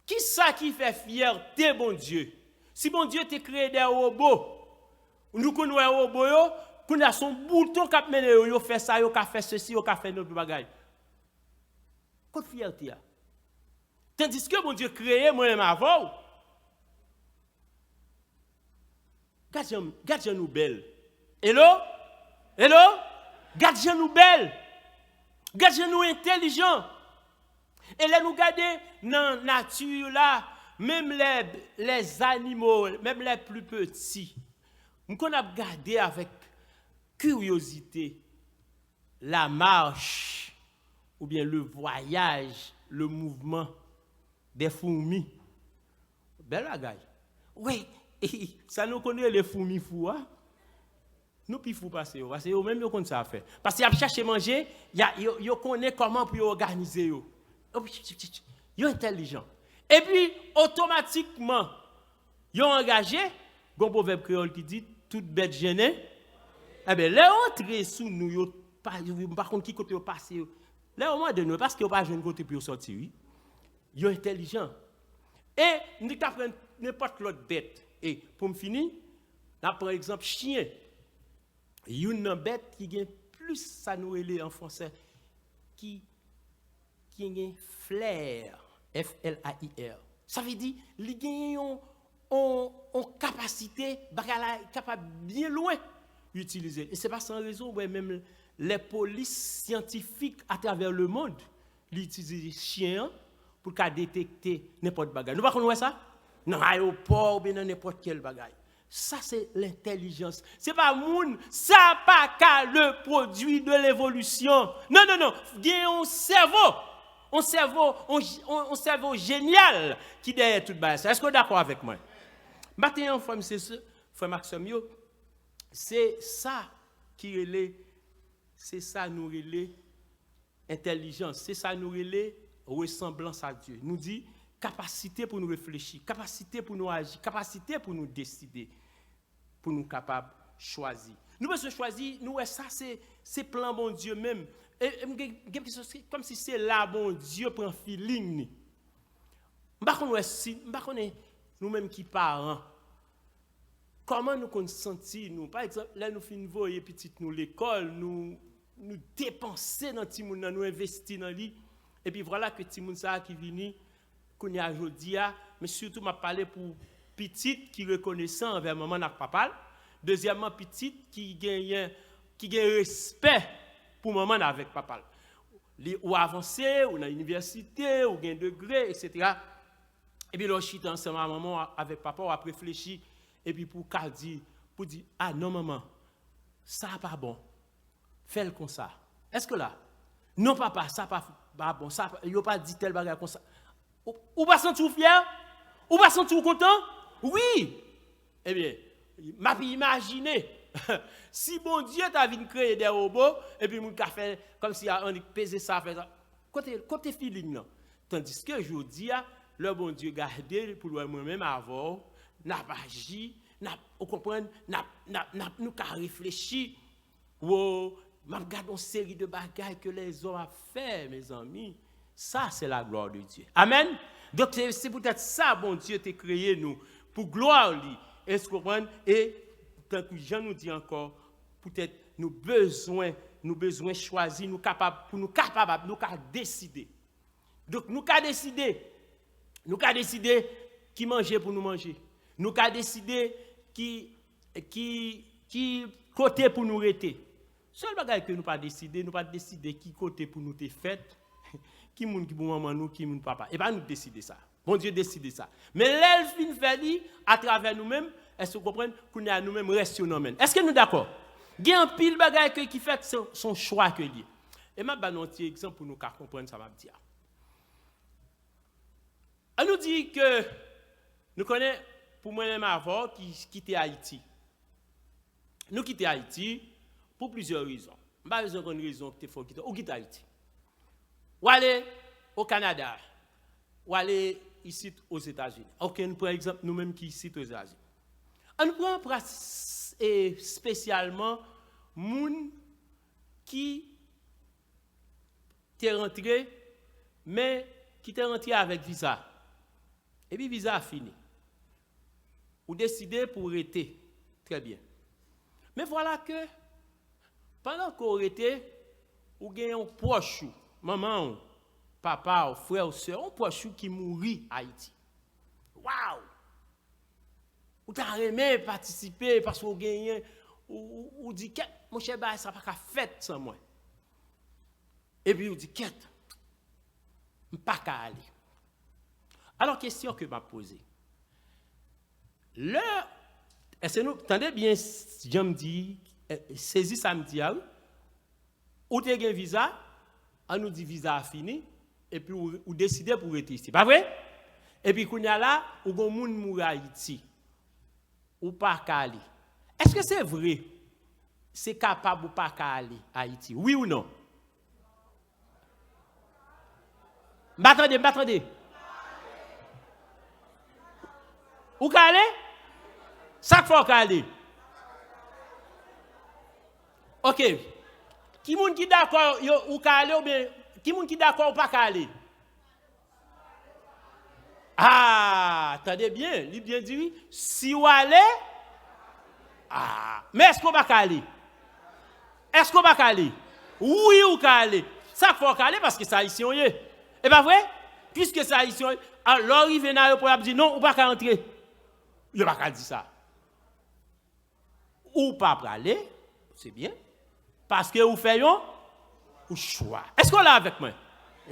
Kisa ki fè fyète Bondye? Si Bondye te kreye de wobo, nou konn wè wobo yo, kounye a se yon bouton k ap mennen yo, yo fè sa, yo ka fè sesi, yo ka fè nenpòt bagay. Kot fyète a? Tandiske Bondye kreye mwen menm avè w. Gad jan, gad jan nou bèl. Hello? Hello? Gad jan nou bèl. Gad jan nou entèlijan. E lè nou gade nan nati la, menm lè, lè zanimo, menm lè pli peti, m konn ap gade avèk kiryozite la marche oubyen le voyage, le mouvement des fourmis. Bèl bagay. Wi, sa nou konn rele foumi fou a. Nou pi fou pase yo, paske yo menm yo konn sa fè. Paske y ap chache manje, y a, yo, yo konnen kòman pou yo òganize yo. Yo entèlijan. Epi, otomatikman, yo angaje, gon pwovèb kreyòl ki di, tout bèt jennen. Enben, lè yo antre sou nou, yo pa, yo, yo pa konn ki kote yo pase yo. Lè yo mande nou, e paske yo pa jwenn kote pou yo sòti, wi. Yo entèlijan. E m te ka pran nenpòt lòt bèt. E pou m fini, n ap pran egzanp chen. Youn nan bèt ki gen plis sa nou rele an fransè, ki, ki gen flè, F L A I R. Sa vle di, li genyen yon, yon, yon kapasite, bagay la kapab byen lwen. Yo itilize l. E se pa san rezon, ou wè menm lè polis syantifik atravè lemonn, li itilize chyen an pou l ka detekte nenpòt bagay. Nou pa konn wè sa? Nan ayewopò oubyen nan nenpòt kèl bagay. Sa se lentèlijans. Se pa moun, sa pa ka le produit de l'évolution. Non, non, non. Gen yon sèvo. Yon sèvo, yon, yon, yon sèvo jenyal ki dèyè tout bagay sa. Èske w dakò avèk mwen? Maten an, frè m, se, se, frè m ak sè m yo, se sa ki rele, se sa nou rele entèlijans. Se sa nou rele resanblans a Dye. Nou di kapasite pou nou reflechi, kapasite pou nou aji, kapasite pou nou deside, pou nou kapab chwazi. Nou bezwen chwazi, nou wè sa se, se plan Bondye menm. E, e m gen, gen enpresyon se kòmsi se la Bondye pran feeling ni. M pa konn wè si, m pa konnen nou menm ki paran, kòman nou konn santi nou? Pa egzanp, lè nou fin voye pitit nou lekòl, nou, nou depanse nan timoun nan, nou envesti nan li, epi vwala ke timoun sa a ki vini, kounye a jodi a, men sitou m ap pale pou pitit ki rekonesan anvè manman n ak papa l, dezyèmman, pitit ki genyen, ki gen respè pou manman n avèk papa l. Li, ou avanse, ou nan inivèsite, ou gen degre, etsetera. Epi lè w chita ansanm a manman w, avèk papa w, w ap reflechi, epi pou w ka di, pou di, a non manman, sa pa bon, fè l konsa. Èske w la? Non papa, sa pa, pa bon, sa, yo pa di tèl bagay konsa. Ou, ou pa santi w fyè? Ou pa santi w kontan? Wi! Ebyen, m ap imajine, si Bondye ta vin kreye de wobo, epi moun ka fè kòmsi a annik peze sa, fè sa. Kote, kote feeling nan? Tandiske jodi a, lè Bondye gade pou l wè mwen menm avè w, n ap aji, n ap, ou konprann, n ap, n ap, n ap, nou ka reflechi, wo, m ap gade yon seri de bagay ke lèzòm ap fè, mezanmi. Sa, se la glwa de Dye. Amèn? Donk, se, se poutèt sa Bondye te kreye nou, pou glwa li. Èske w konprann? E, tankou jan nou di ankò, poutèt nou bezwen, nou bezwen chwazi, nou kapab, pou nou kapab, nou ka deside. Donk, nou ka deside. Nou ka deside ki manje pou nou manje. Nou ka deside ki, ki, ki kote pou nou rete. Sèl bagay ke nou pa deside, nou pa deside ki kote pou nou te fèt, ki moun ki pou manman nou, ki moun papa. E pa nou k deside sa. Bondye deside sa. Men lè l fin fè li, atravè nou menm, èske w konprann? Kounye a nou menm, rès yo nan men l. Èske nou dakò? Gen anpil bagay ke, ki fèt, se, se yon chwa ke l ye. E m ap ba nou yon ti egzanp pou nou ka konprann sa m ap di a. An nou di ke nou konnen, pou mwen menm avè w ki kite Ayiti. Nou kite Ayiti pou plizyè rezon. M pa bezwen konn rezon ki te fè w kite, ou kite Ayiti. Ou ale o Kanada, ou ale isit Ozetazini. Oke, nou pran egzanp nou menm ki isit Ozetazini. An nou pran pras-, e, espesyalman moun ki te rantre, men ki te rantre avèk viza. Epi viza a fini. Ou deside pou w rete. Trè byen. Men vwala ke, pandan ke w rete, ou gen yon pwòch ou, manman w, papa w, frè w, sè w, yon pwòch ou ki mouri Ayiti. Waw! Ou ta renmen patisipe paske w genyen, ou, ou, ou di, kèt, monchè, bagay sa pa ka fèt san mwen. Epi ou di, kèt, m pa ka ale. Alò, kesyon ke m ap poze. Lè, èske nou, tande byen jan m di, eh, sezi sa m di a, wi. Ou te gen viza, an nou di viza a fini, epi ou, ou deside pou w rete isi. Pa vre? Epi kounye a la, ou gon moun mouri Ayiti. Ou pa ka ale. Èske se vre? Se kapab ou pa ka ale Ayiti. Wi ou non? M pa tande, m pa tande. Ou ka ale? Sa k fè w ka ale? Oke. Ki moun ki dakò yo, ou ka ale oubyen ki moun ki dakò ou pa ka ale? Ah, tande byen, li byen di wi. Si w ale, ah, men èske w pa ka ale? Èske w pa ka ale? Wi, ou ka ale. Sa k fè w ka ale? Paske se Ayisyen w ye. E pa vre? Piske se Ayisyen w ye, a, lè w rive nan ayewopò, y ap di, non, ou pa ka antre. Yo pa ka di sa. Ou pa prale, Se byen. Paske ou fè yon ou chwa. Èske w la avèk mwen?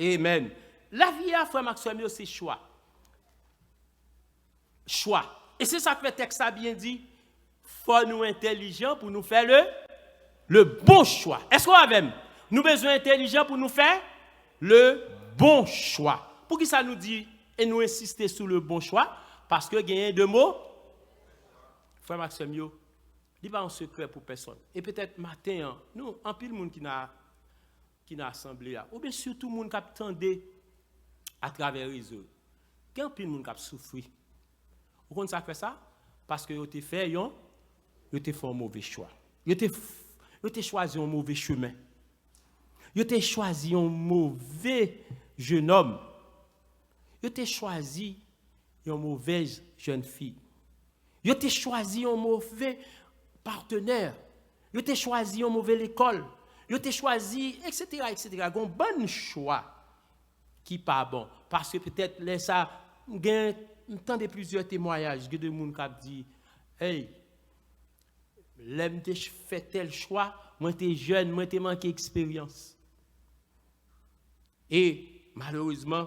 Amen. Lavi a, frè m ak sè m yo, se chwa. Chwa. E se sa k fè tèks la byen di, fò nou entèlijan pou nou fè le, le bon chwa. Èske w avè m? Nou bezwen entèlijan pou nou fè le bon chwa. Poukisa nou di e nou ensiste sou le bon chwa? Paske genyen de mo, frè m ak sè m yo, li pa yon sekrè pou pèsonn. E petèt maten an, nou, anpil moun ki nan, ki nan asanble a, oubyen sitou moun k ap tande atravè rezo yo, gen anpil moun k ap soufri. Ou konn sa k fè sa? Paske yo te fè yon, yo te fè yon move chwa. Yo te, f- yo te chwazi yon move chemen. Yo te chwazi yon move jennonm. Yo te chwazi yon movèz jèn fi. Yo te chwazi yon move patnè. Yo te chwazi yon move lekòl. Yo te chwazi, et cetera, et cetera. Gon bann chwa ki pa bon. Paske petèt lè sa, m gen, m tande plizyè temwayaj, gen de moun k ap di, hey, lè m te ch- fè tèl chwa, mwen te jèn, mwen te manke eksperyans. E malerezman,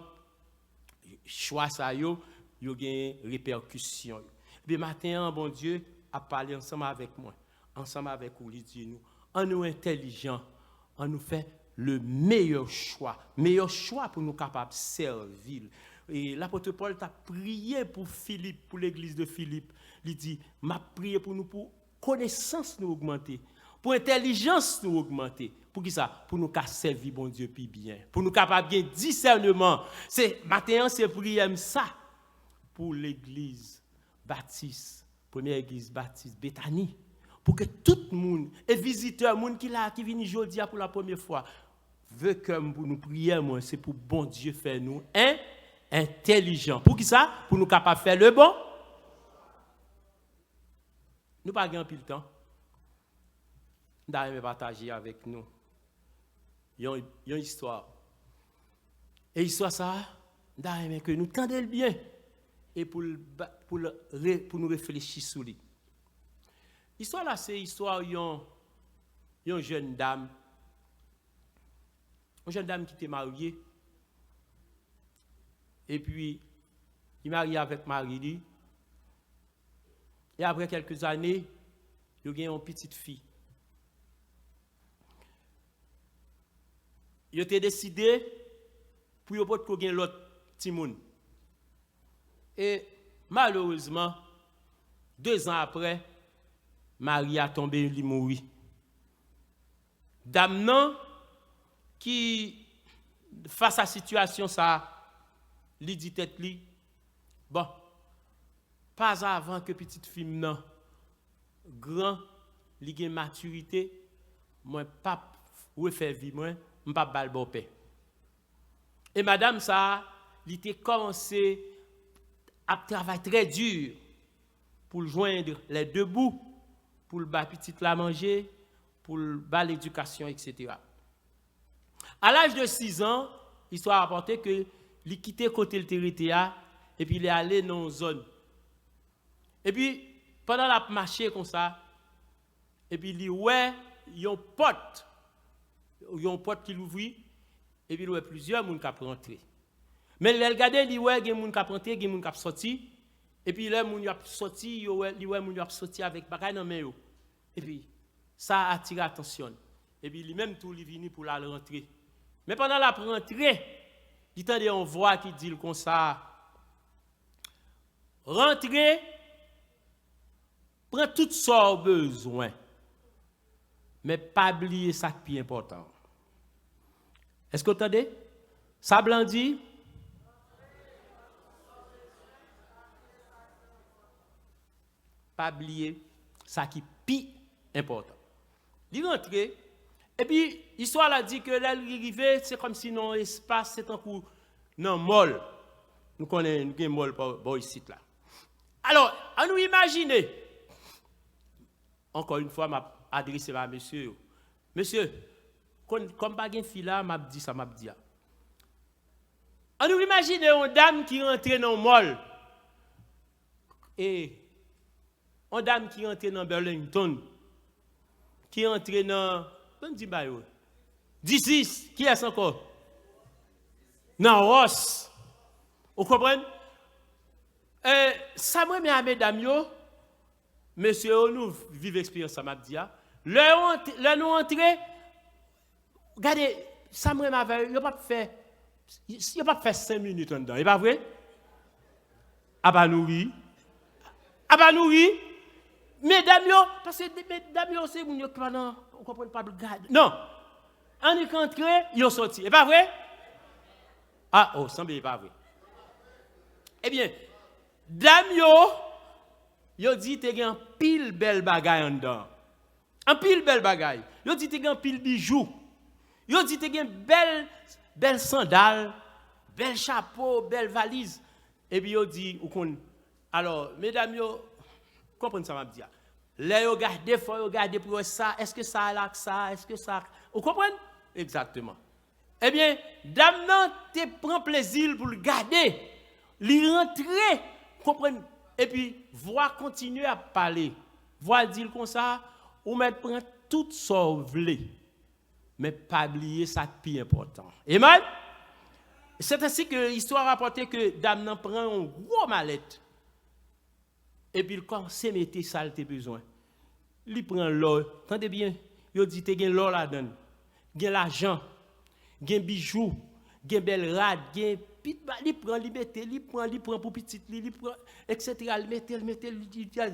chwa sa yo, yo gen repèkisyon yo. Ebyen, maten an, Bondye ap pale ansanm avèk mwen, ansanm avèk ou, li di nou, ann nou entèlijan, ann nou fè le meyè chwa, meyè chwa pou nou kapab sèvi l. E lapot Pòl t ap priye pou Filip, pou legliz de Filip. Li di, m ap priye pou nou, pou konesans nou ogmante, pou entèlijans nou ogmante. Poukisa? Pou nou ka sèvi Bondye pi byen, pou nou kapab gen disèneman. Se maten an, se priyè m sa pou legliz batis, premyè legliz batis Betani, pou ke tout moun, e vizitè, moun ki la, ki vini jodi a pou la premyè fwa, ve kè m pou nou priyè mwen, se pou Bondye fè nou en, entèlijan. Poukisa? Pou nou kapab fè le bon. Nou pa gen anpil tan. M ta renmen pataje avèk nou yon, yon istwa. E istwa sa a, m ta renmen ke nou tande l byen e pou l ba- pou l re- pou nou reflechi sou li. Istwa la se istwa yon, yon jèn dam, yon jèn dam ki te marye, epi li marye avèk mari li, e apre kèlke zane, yo gen yon pitit fi. Yo te deside pou yo potko gen lòt timoun. E malerezman, de zan apre, mari a tonbe, li mouri. Dam nan ki fas a sitiyasyon sa a, li di tèt li, bon, pazavan ke pitit fi m nan gran, li gen matirite, mwen p ap refè vi mwen, m p ap ba l bòpè. E madanm sa a, li te kòmanse ap travay trè di pou l jwenn lè de bou, pou l ba pitit la manje, pou l ba l edikasyon, et cetera. A laj de sis an, istwa rapòte ke li kite kote l te rete a, epi li ale nan yon zòn. Epi, pandan l ap mache konsa, epi li wè yon pòt, yon pòt ki louvri, epi l wè plizyè moun k ap rantre. Men lè l gade, li wè gen moun k ap rantre, gen moun k ap sòti, epi lè moun yo ap sòti, yo wè, li wè moun yo ap sòti avèk bagay nan men yo. Epi, sa atire atansyon l. Epi li menm tou, li vini pou l al rantre. Men pandan l ap rantre, li tande yon vwa ki di l konsa, rantre, pran tout sa w bezwen, men pa bliye sa k pi enpòtan. Èske w tande sa blan di? Pa bliye sa ki pi enpòtan. Li rantre, epi istwa la di ke lè li rive, se kòmsi nan yon espas, se tankou nan mòl. Nou konnen, nou gen mòl pa- bò isit la. Alò, ann nou imajine, ankò yon fwa, m ap adrese m a mesye yo. Mesye, kon- kòm pa gen fi la, m ap di sa m ap di a. Ann nou imajine yon dam ki rantre nan yon mòl. E yon dam ki rantre nan Burlington, ki antre nan, ban m di ba yo. Disis, kiyès ankò? Nan Wòs. Ou konprann? E, sa m renmen a medam yo, mesye yo, nou viv eksperyans sa m ap di a. Lè yo ant-, lè nou antre, gade, sa m renmen avè yo, yo p ap fè, yo p ap fè senk minit anndan, e pa vre? Apa nou ri? Apa nou ri? Medam yo, paske de-, medam yo se moun yo ki pa nan, ou konprann, pa gade. Non. Annik antre, yo soti. E pa vre? Ah, oh, sanble e pa vre. Ebyen, dam yo, yo di te gen anpil bèl bagay anndan. Anpil bèl bagay. Yo di te gen anpil bijou. Yo di te gen bèl, bèl sandal, bèl chapo, bèl valiz. Epi yo di, ou konn, alò, medam yo, konprann sa m ap di a. Lè yo gade, fò yo gade pou yo wè sa, èske sa al ak sa, èske sa, ou konprann? Egzakteman. Ebyen, dam nan te pran plezi l pou l gade. Li rantre, konprann, epi vwa kontinye ap pale. Vwa di l konsa, ou mèt pran tout sa w vle, men pa bliye sa k pi enpòtan. Amen? C'est ainsi que l'histoire rapporte que dam nan pran yon gwo malèt. Epi l kòmanse mete sa l te bezwen. Li pran lò, tande byen, yo di te gen lò ladan l, gen lajan, gen bijou, gen bèl rad, gen pit ba-, li pran, li mete, li pran, li pran pou pitit li, li pran, et cetera, li mete, li mete, li di, li di,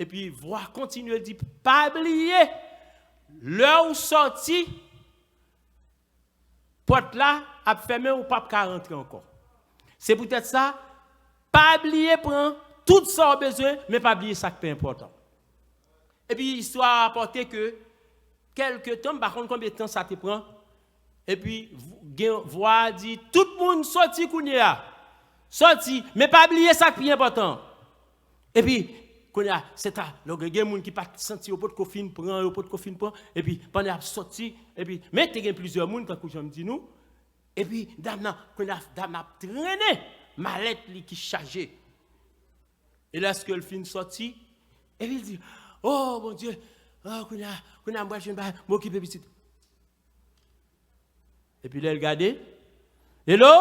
epi vwa kontinye di, pa bliye, lè w sòti, pòt la ap fèmen, ou p ap ka rantre ankò. Se poutèt sa, pa bliye pran tout sa w bezwen, men pa bliye sa k pi enpòtan. Epi istwa a rapòte ke kèlke tan, m pa konn konbyen tan sa te pran, epi v-, gen vwa a di, tout moun sòti kounye a. Sòti, men pa bliye sa k pi enpòtan. Epi, kounye a, se ta, lè w gen, gen moun ki pa t santi yo potko fin pran, yo potko fin pran, epi pandan y ap sòti, epi, men te gen plizyè moun, tankou jan m di nou, epi dam nan, kounye a, dam nan ap trennen malèt li ki chaje. E lèske l fin sòti, epi l di, oh, Bondye, oh, kounye a, kounye a, m pral jwenn bagay, m okipe pitit. Epi lè l gade, hello?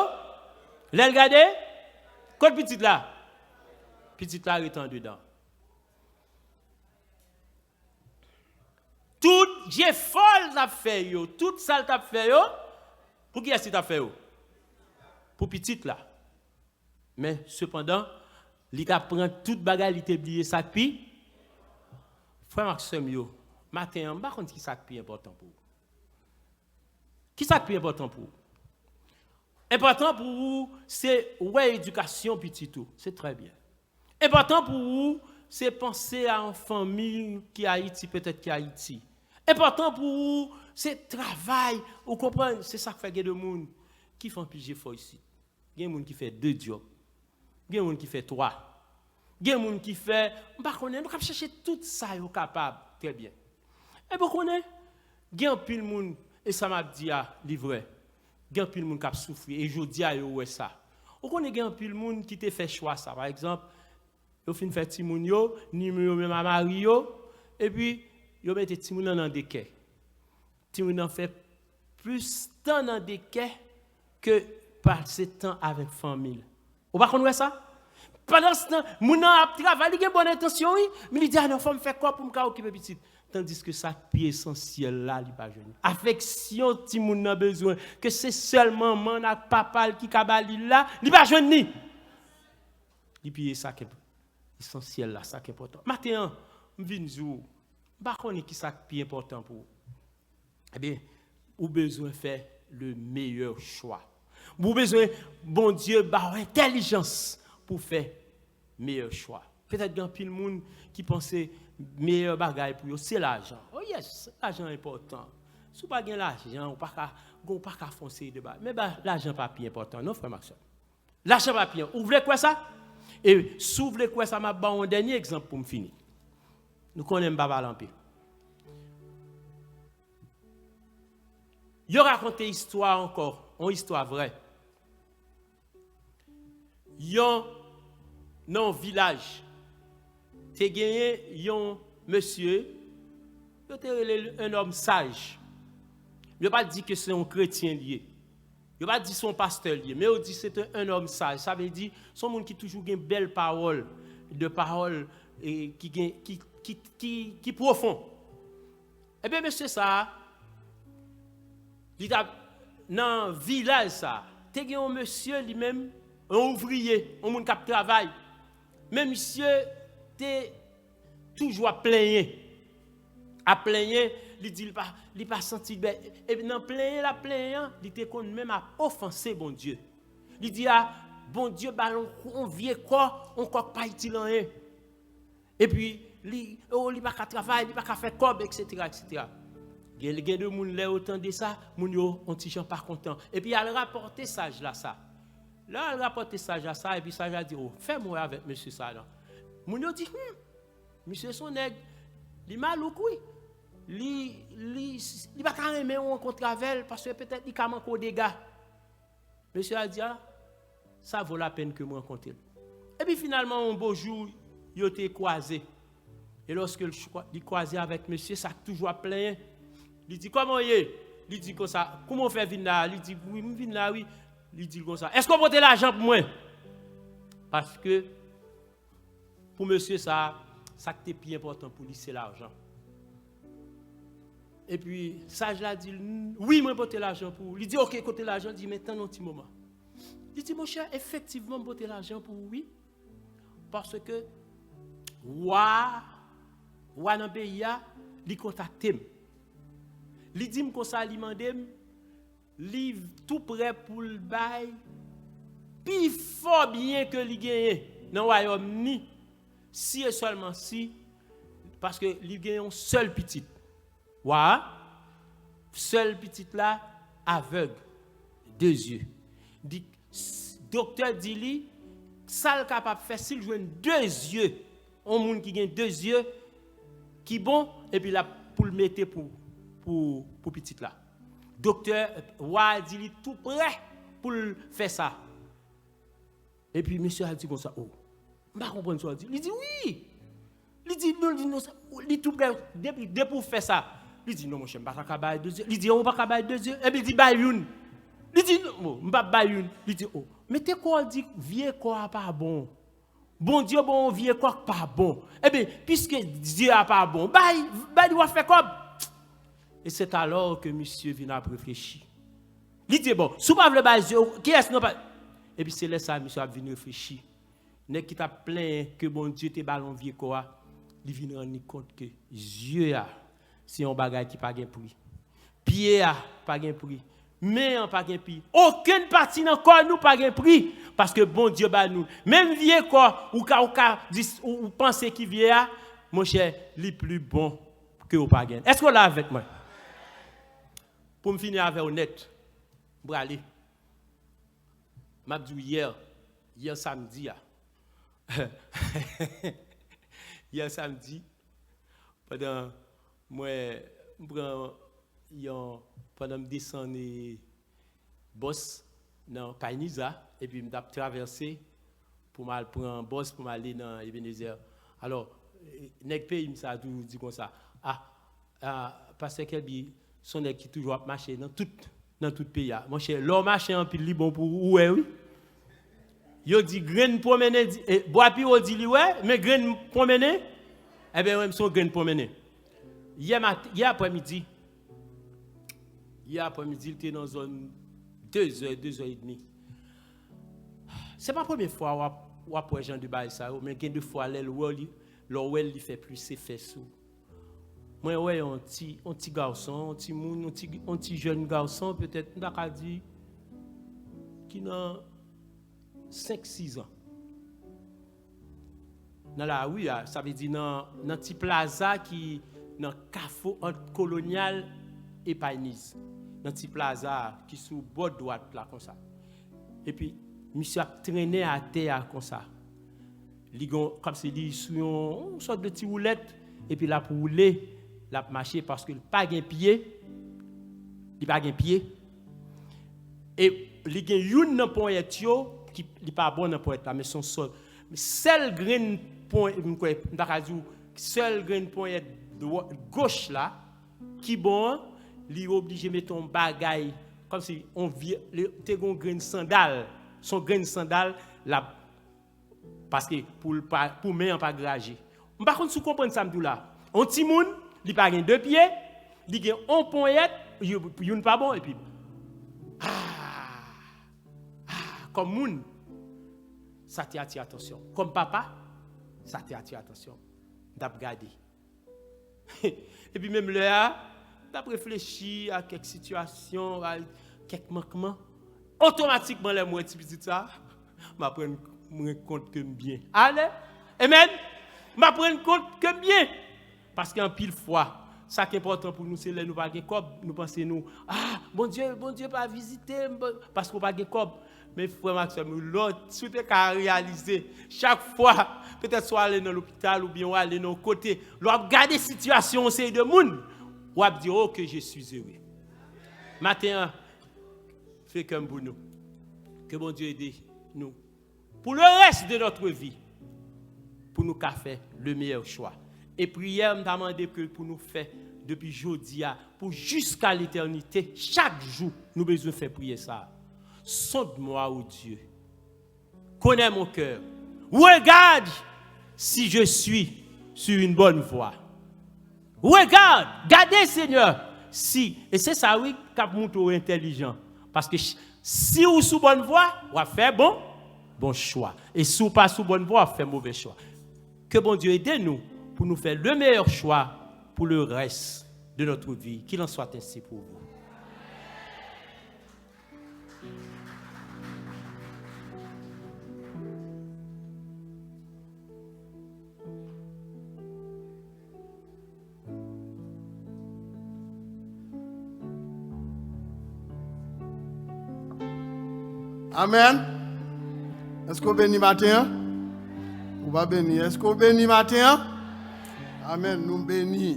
Lè l gade, kot pitit la? Pitit la ret andedan. Tout jefò l t ap fè yo, tout sa l t ap fè yo, pou kiyès li t ap fè yo? Pou pitit la. Men, sepandan, li t ap pran tout bagay, li te bliye sa k pi. Frè m ak sè m yo, maten an, m pa konn ki sa k pi enpòtan pou ou. Ki sa k pi enpòtan pou ou? Enpòtan pou ou, se wè edikasyon pitit ou. Se trè byen. Enpòtan pou ou, se panse a yon fanmi ki Ayiti, petèt ki Ayiti. Enpòtan pou ou, se travay, ou konprann, se sa k fè gen de moun ki fè anpil jefò isit. Gen moun ki fè de djòb. Gen moun ki fè twa. Gen moun ki fè, m pa konnen, nou k ap chèche tout sa yo kapab. Trè byen. Epi w konnen, gen anpil moun, e sa m ap di a, li vrè. Gen anpil moun k ap soufri, e jodi a, yo wè sa. Ou konnen, gen anpil moun ki te fè chwa sa. Pa egzanp, yo fin fè timoun yo, ni yo menm a mari yo, epi yo mete timoun nan nan dekè. Timoun nan fè plis tan nan dekè ke pase tan avèk fanmi l. Ou pa konn wè sa? Pandan se tan, moun nan ap travay, li gen bòn entansyon, wi, men li di, "Ah non, fò m fè kòb pou m ka okipe pitit." Tandiske sa k pi esansyèl la, li pa jwenn li. Afeksyon timoun nan bezwen, ke se sèl manman l ak papa l ki ka ba li la, li pa jwenn li. Li bliye sa k enp-, esansyèl la, sa k enpòtan. Maten an, m vin di w, m pa konnen ki sa k pi enpòtan pou ou. Ebyen, ou bezwen fè le meilleur choix. Ou bezwen Bondye ba w entèlijans pou fè meyè chwa. Petèt gen anpil moun ki panse meyè bagay pou yo se lajan. Oh yes, lajan enpòtan. Si w pa gen lajan, ou pa ka, ou pa ka fè yon seri de bagay. Men ba, lajan pa pi enpòtan non, frè m ak sè m. Lajan pa pi enpòtan. Ou vle kwè sa? E si w vle kwè sa, m ap ba w yon dènye egzanp pou m fini. Nou konnen m pa pale anpil. Yo rakonte istwa ankò, yon istwa vrè. Yon, nan yon vilaj, te genyen yon mesye, Yo te rele l un homme sage. Yo pa di ke se yon kretyen li ye. Yo pa di se yon pastè li ye, men yo di se te un homme sage. Sa vle di, se yon moun ki toujou gen bèl pawòl, de pawòl, e, ki gen, ki, ki, ki, ki pwofon. Ebyen, mesye sa a, li t ap nan vilaj sa a. Te gen yon mesye li menm, yon ouvriye, yon moun k ap travay. Men misye te toujou ap plenyen. Ap plenyen, li di li pa, li pa santi byen. E nan plenyen l ap plenyen an, li te konn menm ap ofanse Bondye. Li di a, Bondye ba l yon, yon vye kò, yon kò k pa itil anyen. Epi, li, oh, li pa ka travay, li pa ka fè kòb, et cetera, et cetera. Gen, gen de moun, lè yo tande sa, moun yo, yon ti jan pa kontan. Epi, y al rapòte saj la sa. Lè y al rapòte saj la sa, epi saj la di, oh, fè m wè avèk mesye sa, non. Moun yo di, hmm, misye se yon nèg, li malouk, wi. Li, li, li pa ka renmen w rankontre avè l, paske petèt li ka manke w dega. Mesye a di, a, sa vo lapèn ke m rankontre l. Epi finalman, yon bo jou, yo te kwaze. E lòske l chwa-, li kwaze avèk mesye sa k toujou ap plenyen, li di, kòman w ye? Li di konsa, kouman w fè vin la a? Li di, wi, m vin la, wi. Li di l konsa, èske w pote lajan pou mwen? Paske, pou mesye sa a, sa k te pi enpòtan pou li, se lajan. Epi, saj la di l, wi, mwen pote lajan pou ou. Li di, oke, kote lajan? Li di, men tann yon ti moman. Li di, monchè, efektivman, m pote lajan pou ou, wi. Paske wa, wa nan peyi a, li kontakte m. Li di m konsa, li mande m, li tou prè pou l bay pi fò byen ke li genyen nan wayòm ni, si e sèlman si, paske li gen yon sèl pitit. Wa a, sèl pitit la, avèg, de zye. Di, s-, doktè di li, sa l kapab fè, si l jwenn de zye, yon moun ki gen de zye, ki bon, epi l ap pou l mete pou, pou, pou pitit la. Doktè, wa a di li tou prè pou l fè sa. Epi mesye a di konsa, o, m pa konprann sa w di. Li di, wi! Li di, non, li di, non, sa, li tou prè, depi, depi w fè sa. Li di, non, monchè, m pa ta ka bay de zye. Li di, o, w pa ka bay de zye? Epi li di, bay youn. Li di, non, o, m p ap bay youn. Li di, o, mete kò w di, vye kò a pa bon. Bondye ba w yon vye kò k pa bon. Ebyen, piske zye a pa bon, bay, bay li w ap fè kòb. E c'est alors que misye vin ap reflechi. Li di, bon, si w pa vle bay zye, kiyès nan pa. Epi se lè sa a, misye ap vin reflechi. Nèg ki t ap plenyen ke Bondye te ba l yon vye kò a, li vin rann li kont ke zye a, se yon bagay ki pa gen pri. Pye a pa gen pri. Men an pa gen pri. Okenn pati nan kò nou pa gen pri. Paske Bondye ba nou l. Menm vye kò, ou ka, ou ka di, ou, ou panse ki vye a, monchè, li pli bon ke ou pa gen. Èske w la avèk mwen? Pou m fini avè w nèt, m prale. M ap di w yè, yè samdi a. Yè samdi, pandan mwen, m pran yon, pandan m desann, e, bòs nan Kay Niza, epi m t ap travèse pou m al pran bòs pou m ale nan Ebenezer. Alò, e, nèg peyi m sa toujou di konsa, a, a, pastè Kèbi, se yon nèg ki toujou ap mache nan tout, nan tout peyi a. Monchè, lè w mache anpil, li bon pou ou, ou wè, wi. Yo di grenn pwonmennen, di, e, bwa pi wo di li wè, men grenn pwonmennen, ebyen, mwen, m se yon grenn pwonmennen. Yè mat-, yè aprèmidi, yè aprèmidi, li te nan zòn de zè, de zè edmi. Se pa premye fwa w ap, w ap wè jan de bagay sa yo, men gen de fwa lè l wè w, li, lè w wè l, li fè plis efè sou ou. Mwen wè yon ti, yon ti gason, yon ti moun, yon ti, yon ti jèn gason, petèt, m ta ka di, ki nan senk, sis an. Nan lari a, sa vle di nan, nan ti plaza ki nan kafou ant Kolonyal e Payniz. Nan ti plaza a ki sou bò dwat la konsa. Epi, misye ap trennen atè a konsa. Li gon, kòmsi li sou yon, yon sòt de ti woulèt, epi l ap woule, l ap mache paske l pa gen pye, li pa gen pye. E li gen youn nan ponyèt yo ki li pa bon nan ponyèt la, men se yon sòt. Sèl grenn pon-, m kwè, m ta ka di w, sèl grenn ponyèt dwò-, goch la, ki bon an, li oblije mete yon bagay, kòmsi yon vye, li te gen yon grenn sandal, se yon grenn sandal, l ap, paske pou l pa, pou men an pa graje. M pa konn si w konprann sa m di w la. Yon timoun, li pa gen de pye, li gen yon ponyèt, yo-, youn pa bon, epi, ah, ah, kòm moun, sa te atire atansyon. Kòm papa, sa te atire atansyon. M t ap gade. Epi menm lè a, m t ap reflechi a kèk sitiyasyon, a kèk mankman. Otomatikman, lè m wè ti pitit sa, m aprann mwen kont ke m byen. Ale! Amen! M aprann kont ke m byen. Paske anpil fwa, sa k enpòtan pou nou, se lè nou pa gen kòb, nou panse nou, ah, Bondye, Bondye pa vizite m, paske w pa gen kòb. Men frè m ak sè m, lè w, si w te ka reyalize, chak fwa, petèt si w ale nan lopital oubyen w ale nan yon kote, lè w ap gade sitiyasyon yon seri de moun, w ap di, oh, que je suis heureux. Maten an, fè kè m pou nou. Ke Bondye ede nou. Pour le reste de notre vie, pou nou ka fè le meilleur choix. E priyè m ta mande ke pou nou fè depi jodi a, pou jiska letènite, chak jou, nou bezwen fè priyè sa. Sonde-moi, ô Dieu. Connais mon cœur. Regarde si je suis sur une bonne voie. Regarde, gade, Senyè, si, e se sa, wi, k ap montre w entèlijan. Paske ch-, si ou sou bòn vwa, w ap fè bon, bon chwa. E si ou pa sou bòn vwa, w ap fè movè chwa. Ke Bondye ede nou pou nou fè le meilleur choix pour le reste de notre vie. Qu'il en soit ainsi pour vous. Amèn. Èske w beni maten an? Ou pa beni. Èske w beni maten an? Amèn. Nou beni.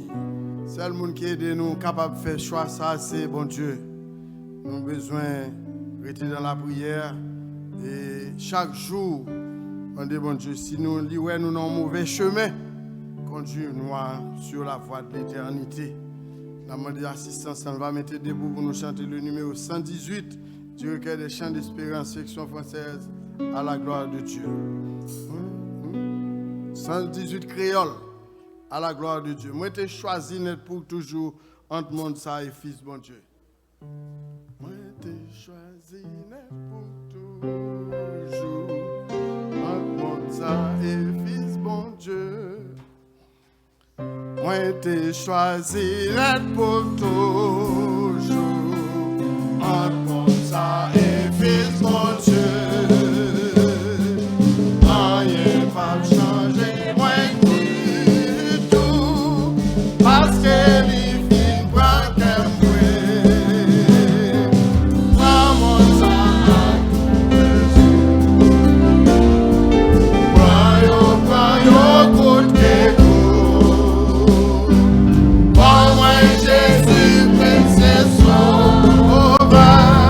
Sèl moun ki ede nou kapab fè chwa sa, se Bondye. Nou bezwen rete nan lapriyè e chak jou mande Bondye, si nou, li wè nou nan yon move chemen, conduis-moi sur la voie de l'éternité. N ap mande asistans lan, va mete debou pou nou chante le numéro cent dix-huit du recueil des chants d'espérance, section française, À la gloire de Dieu. Cent dix-huit kreyòl, À la gloire de Dieu. Mwen te chwazi nèt pou toujou ant mond sa e fis Bondye. Mwen te chwazi nèt pou toujou ant mond sa e fis Bondye. Mwen te chwazi nèt pou toujou ant mond sa e fis Bondye. Anyen p ap chanje mwen ditou, paske li fin pran kè m vre. Pran mond sa ak tout pèse. Pran yo, pran yo kout ke kout. Ban mwen Jezi, Prensè Sova.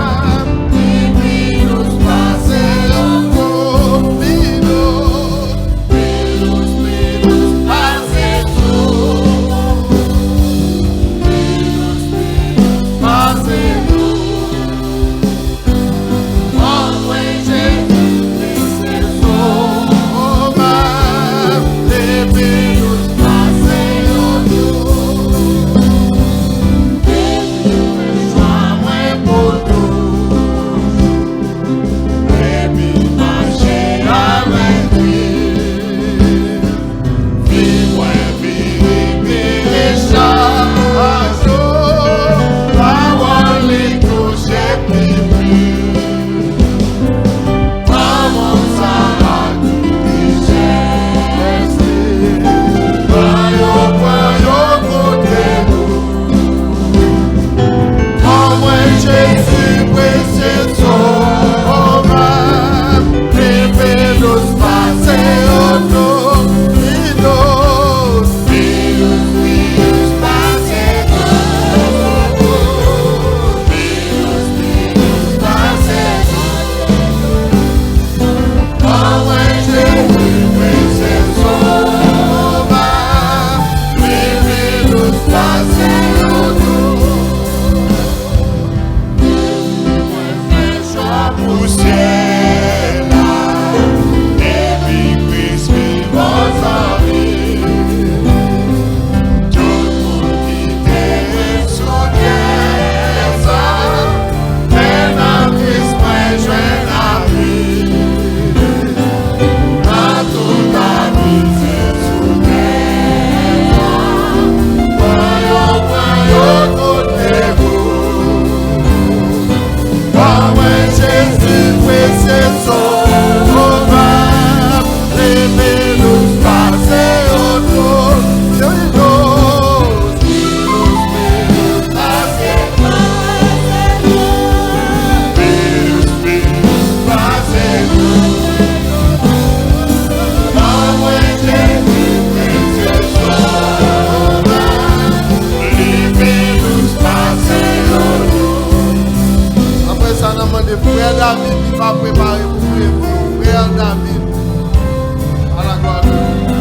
David. À la gloire de Dieu.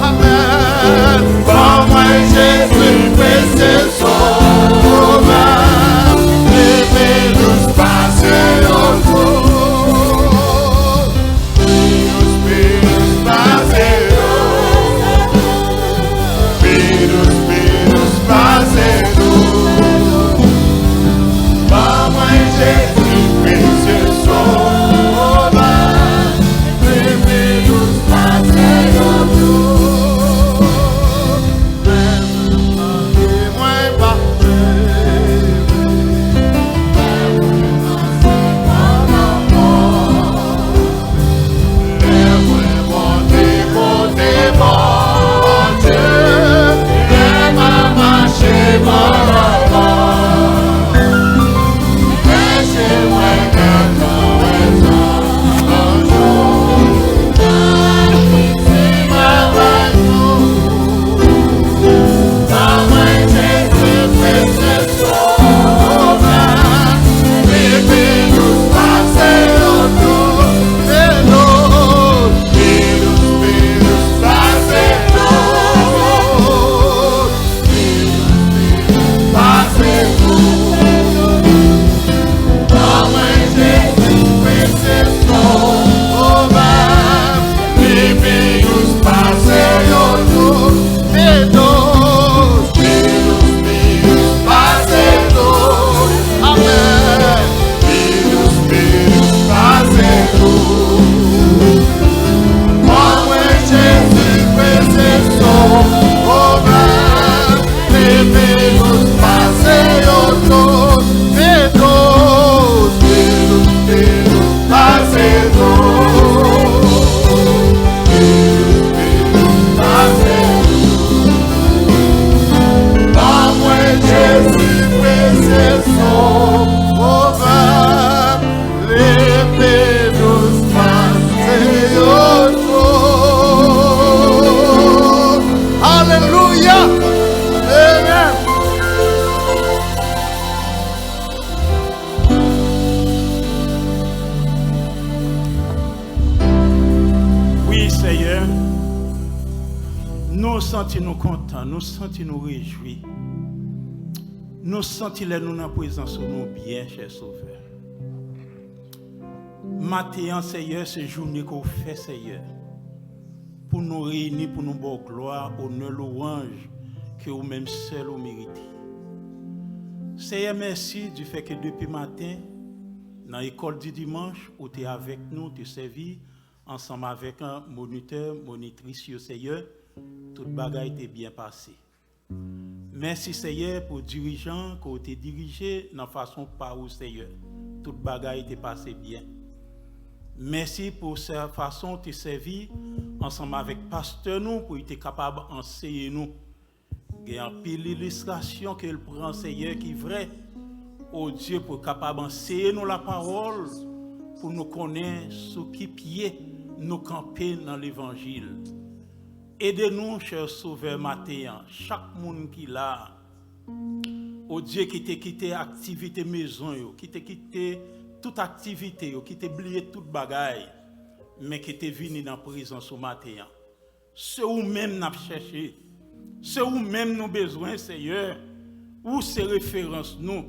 Amèn. Ban mwen Jezi, presye Sovè, li pi dous pase yo tout. Pi dous, pi dous pase yo. Pi dous, pi dous pase yo. Ban mwen Jezi, presye Sovè, li pi dous pase yo tout. Mwen pa lè mwen monte kote Bondye, lè m ap mache bò lanmò. Lè se mwen k ap wè sa. Li pi dous pase yo tout. Pi dous, pi dous, pi dous pase tout. Amèn. Pi dous, pi dous pase tout. Ban mwen Jezi, presye Sovè. Pi dous pase yo tout, pi dous, pi dous, pi dous pase tout, pi dous, pi dous pase tout. Ban mwen Jezi, presye Sovè, li pi dous pase yo tout. Alelouya! Amen. Wi, Seyè, nou santi nou kontan, nou santi nou rejwi. Nou santi lè nou nan prezans ou, nou byen, chè Sovè. Maten an, Seyè, se jounen ke w fè, Seyè, pou nou reyini, pou nou ba w glwa, onè, lwanj ke ou menm sèl ou merite. Seyè, mèsi difè ke depi maten, nan lekòl di dimanch, ou te avèk nou, te sèvi ansanm avèk, eh, monitè, monitris yo, Seyè, tout bagay te byen pase. Mèsi, Seyè, pou dirijan ke w te dirije nan fason pa ou, Seyè. Tout bagay te pase byen. Mèsi pou sè-, fason w te sèvi ansanm avèk pastè nou pou l te kapab anseye nou. Gen anpil ilistrasyon ke l pran, Seyè, ki vrè. O Dye, pou l kapab anseye nou lapawòl, pou nou konnen sou ki pye nou kanpe nan levanjil. Ede nou, chè Sovè, maten an, chak moun ki la a, o Dye, ki te kite aktivite mezon yo, ki te kite tout aktivite yo, ki te bliye tout bagay, men ki te vini nan prezans ou maten an. Se ou menm n ap chèche. Se ou menm nou bezwen, Seyè. Ou se referans nou.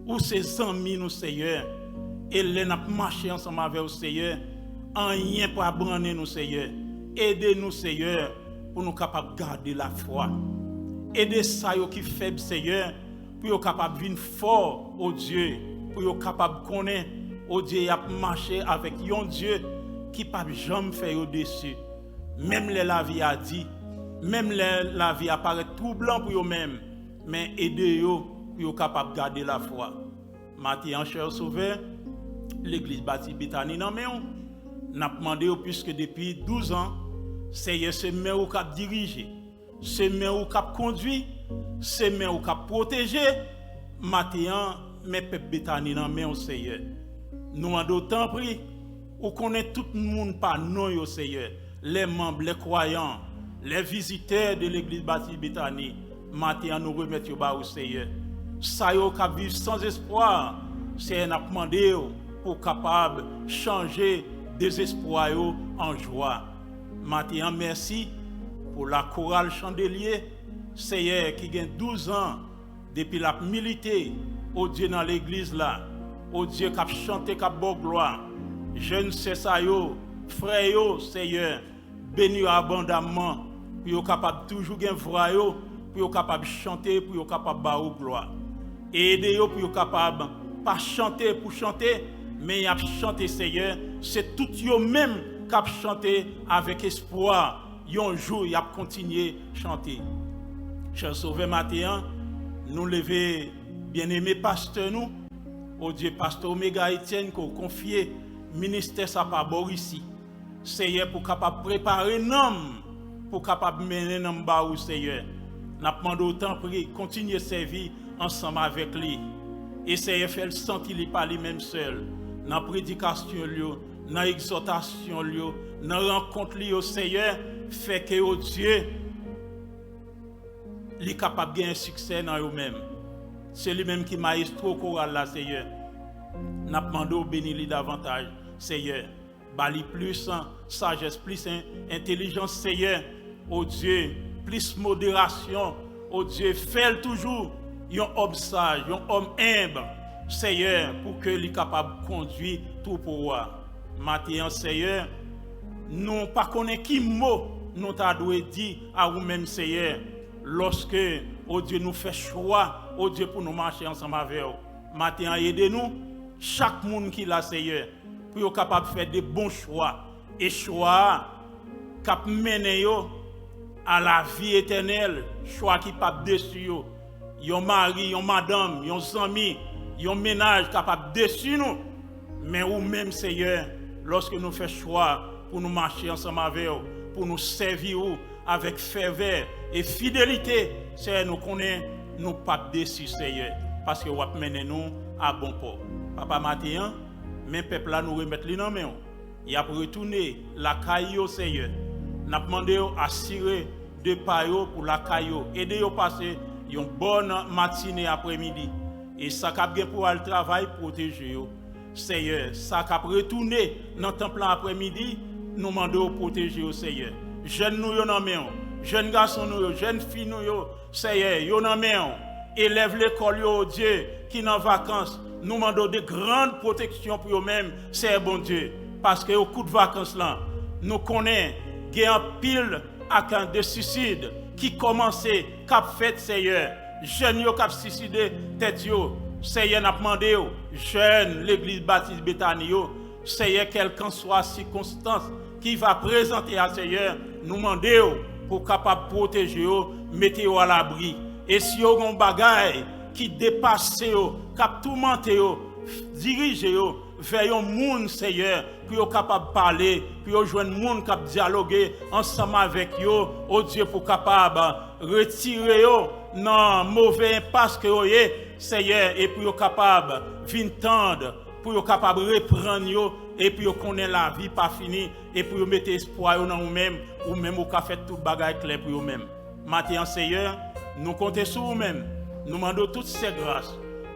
Ou se zanmi nou, Seyè. E lè n ap mache ansanm avè w, Seyè, anyen pa brannen nou, Seyè. Ede nou, Seyè, pou nou kapab gade lafwa. Ede sa yo ki fèb, Seyè, pou yo kapab vin fò, o Dye, pou yo kapab konnen, o Dye, y ap mache avèk yon Dye ki p ap janm fè yo desi, menm lè lavi a di, menm lè lavi a parèt twoublan pou yo menm, men ede yo pou yo kapab gade lafwa. Maten an, chè Sovè, Legliz Batis Betani nan men w. N ap mande w, piske depi douz an, Seyè, se men w k ap dirije, se men w k ap kondui, se men w k ap pwoteje. Maten an, men pèp Betani nan men w, Seyè. Nou mande w, tanpri, ou konnen tout moun pa non yo, Seyè, les membres, les croyants, les visiteurs de Legliz Batis Betani. Maten an, nou remèt yo ba ou, Seyè. Sa yo k ap viv san espwa, Seyè, n ap mande w pou w kapab chanje dezespwa yo an jwa. Maten an, mèsi pou la koral Chandelye, Seyè, ki gen douz an depi l ap milite, o Dye, nan legliz la, o Dye, k ap chante, k ap ba w glwa. Jèn sè sa yo, frè yo, Seyè, beni yo abondamman, pou yo kapab toujou gen vwa yo, pou yo kapab chante, pou yo kapab ba ou glwa. E ede yo pou yo kapab pa chante pou chante, men y ap chante, Seyè, se tout yo menm k ap chante avèk espwa, yon jou y ap kontinye chante. Chè Sovè, maten an, nou leve byeneme pastè nou, o Dye, pastè Omega Etienne, ke w konfye ministè sa pa bò w isi. Seyè, pou kapab prepare nanm, pou kapab mennen nanm ba ou, Seyè. N ap mande w, tanpri, kontinye sèvi ansanm avèk li. E, Seyè, fè l santi li pa li menm sèl, nan predikasyon l yo, nan egzòtasyon l yo, nan rankont li yo, Seyè, fè ke, o Dye, li kapab genyen siksè nan yo menm. Se li menm ki mayestwo koral la, Seyè. N ap mande w beni li davantaj, Seyè. Ba li plis sajès, plis en-, entèlijans, Seyè. O Dye, plis moderasyon. O Dye, fè l toujou yon òm saj, yon òm enb, Seyè, pou ke li kapab kondui twoupo w a. Maten an, Seyè, nou pa konnen ki mo nou ta dwe di a ou menm, Seyè, lòske, o Dye, nou fè chwa, o Dye, pou nou mache ansanm avè w. Maten an, ede nou, chak moun ki la, Seyè, pou yo kapab fè de bon chwa, e chwa a k ap mennen yo a lavi etènèl, chwa ki p ap desi yo. Yon mari, yon madanm, yon zanmi, yon mennaj kapab desi nou. Men ou menm, Seyè, lòske nou fè chwa pou nou mache ansanm avè w, pou nou sèvi w avèk fèvè e fidelite, Seyè, nou konnen nou p ap desi, Seyè, paske w ap mennen nou a bon pò. Papa, maten an, men pèp la, nou remèt li nan men w. Y ap retounen lakay yo, Seyè. N ap mande w asire depa yo pou lakay yo. Ede yo pase yon bòn matine, aprèmidi. E sa k ap gen pou al travay, pwoteje yo, Seyè. Sa k ap retounen nan tanp lan aprèmidi, nou mande w pwoteje yo, Seyè. Jèn nou yo nan men w. Jèn gason nou yo, jèn fi nou yo, Seyè, yo nan men w. Elèv lekòl yo, o Dye, ki nan vakans, nou mande w de grann pwoteksyon pou yo menm, Seyè Bondye, paske yo kout vakans lan. Nou konnen gen anpil ak de sisid ki kòmanse, k ap fèt, Seyè. Jèn yo k ap siside tèt yo. Seyè, n ap mande w, jèn Legliz Batis Betani yo, Seyè, kèlkanswa sikonstans ki va prezante a, Seyè, nou mande w pou w kapab pwoteje yo, mete yo alabri. E si yo gen yon bagay ki depase yo, k ap toumante yo, dirije yo vè yon moun, Seyè, pou yo kapab pale, pou yo jwenn moun k ap dyaloge ansanm avèk yo, o Dye, pou kapab retire yo nan move enpas ke yo ye, Seyè, e pou yo kapab vin tande, pou yo kapab reprann yo, e pou yo konnen lavi pa fini, e pou yo mete espwa yo nan ou menm, ou menm ou ka fè tout bagay klè pou yo menm. Maten an, Seyè, nou konte sou ou menm. Nou mande w tout sè gras,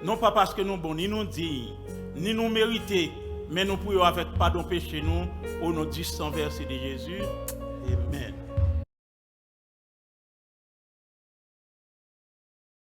non pa paske nou bon, ni nou diy, ni nou merite, men nou priye w avèk padon peche nou, o non di san vèse de Jezi. Amèn.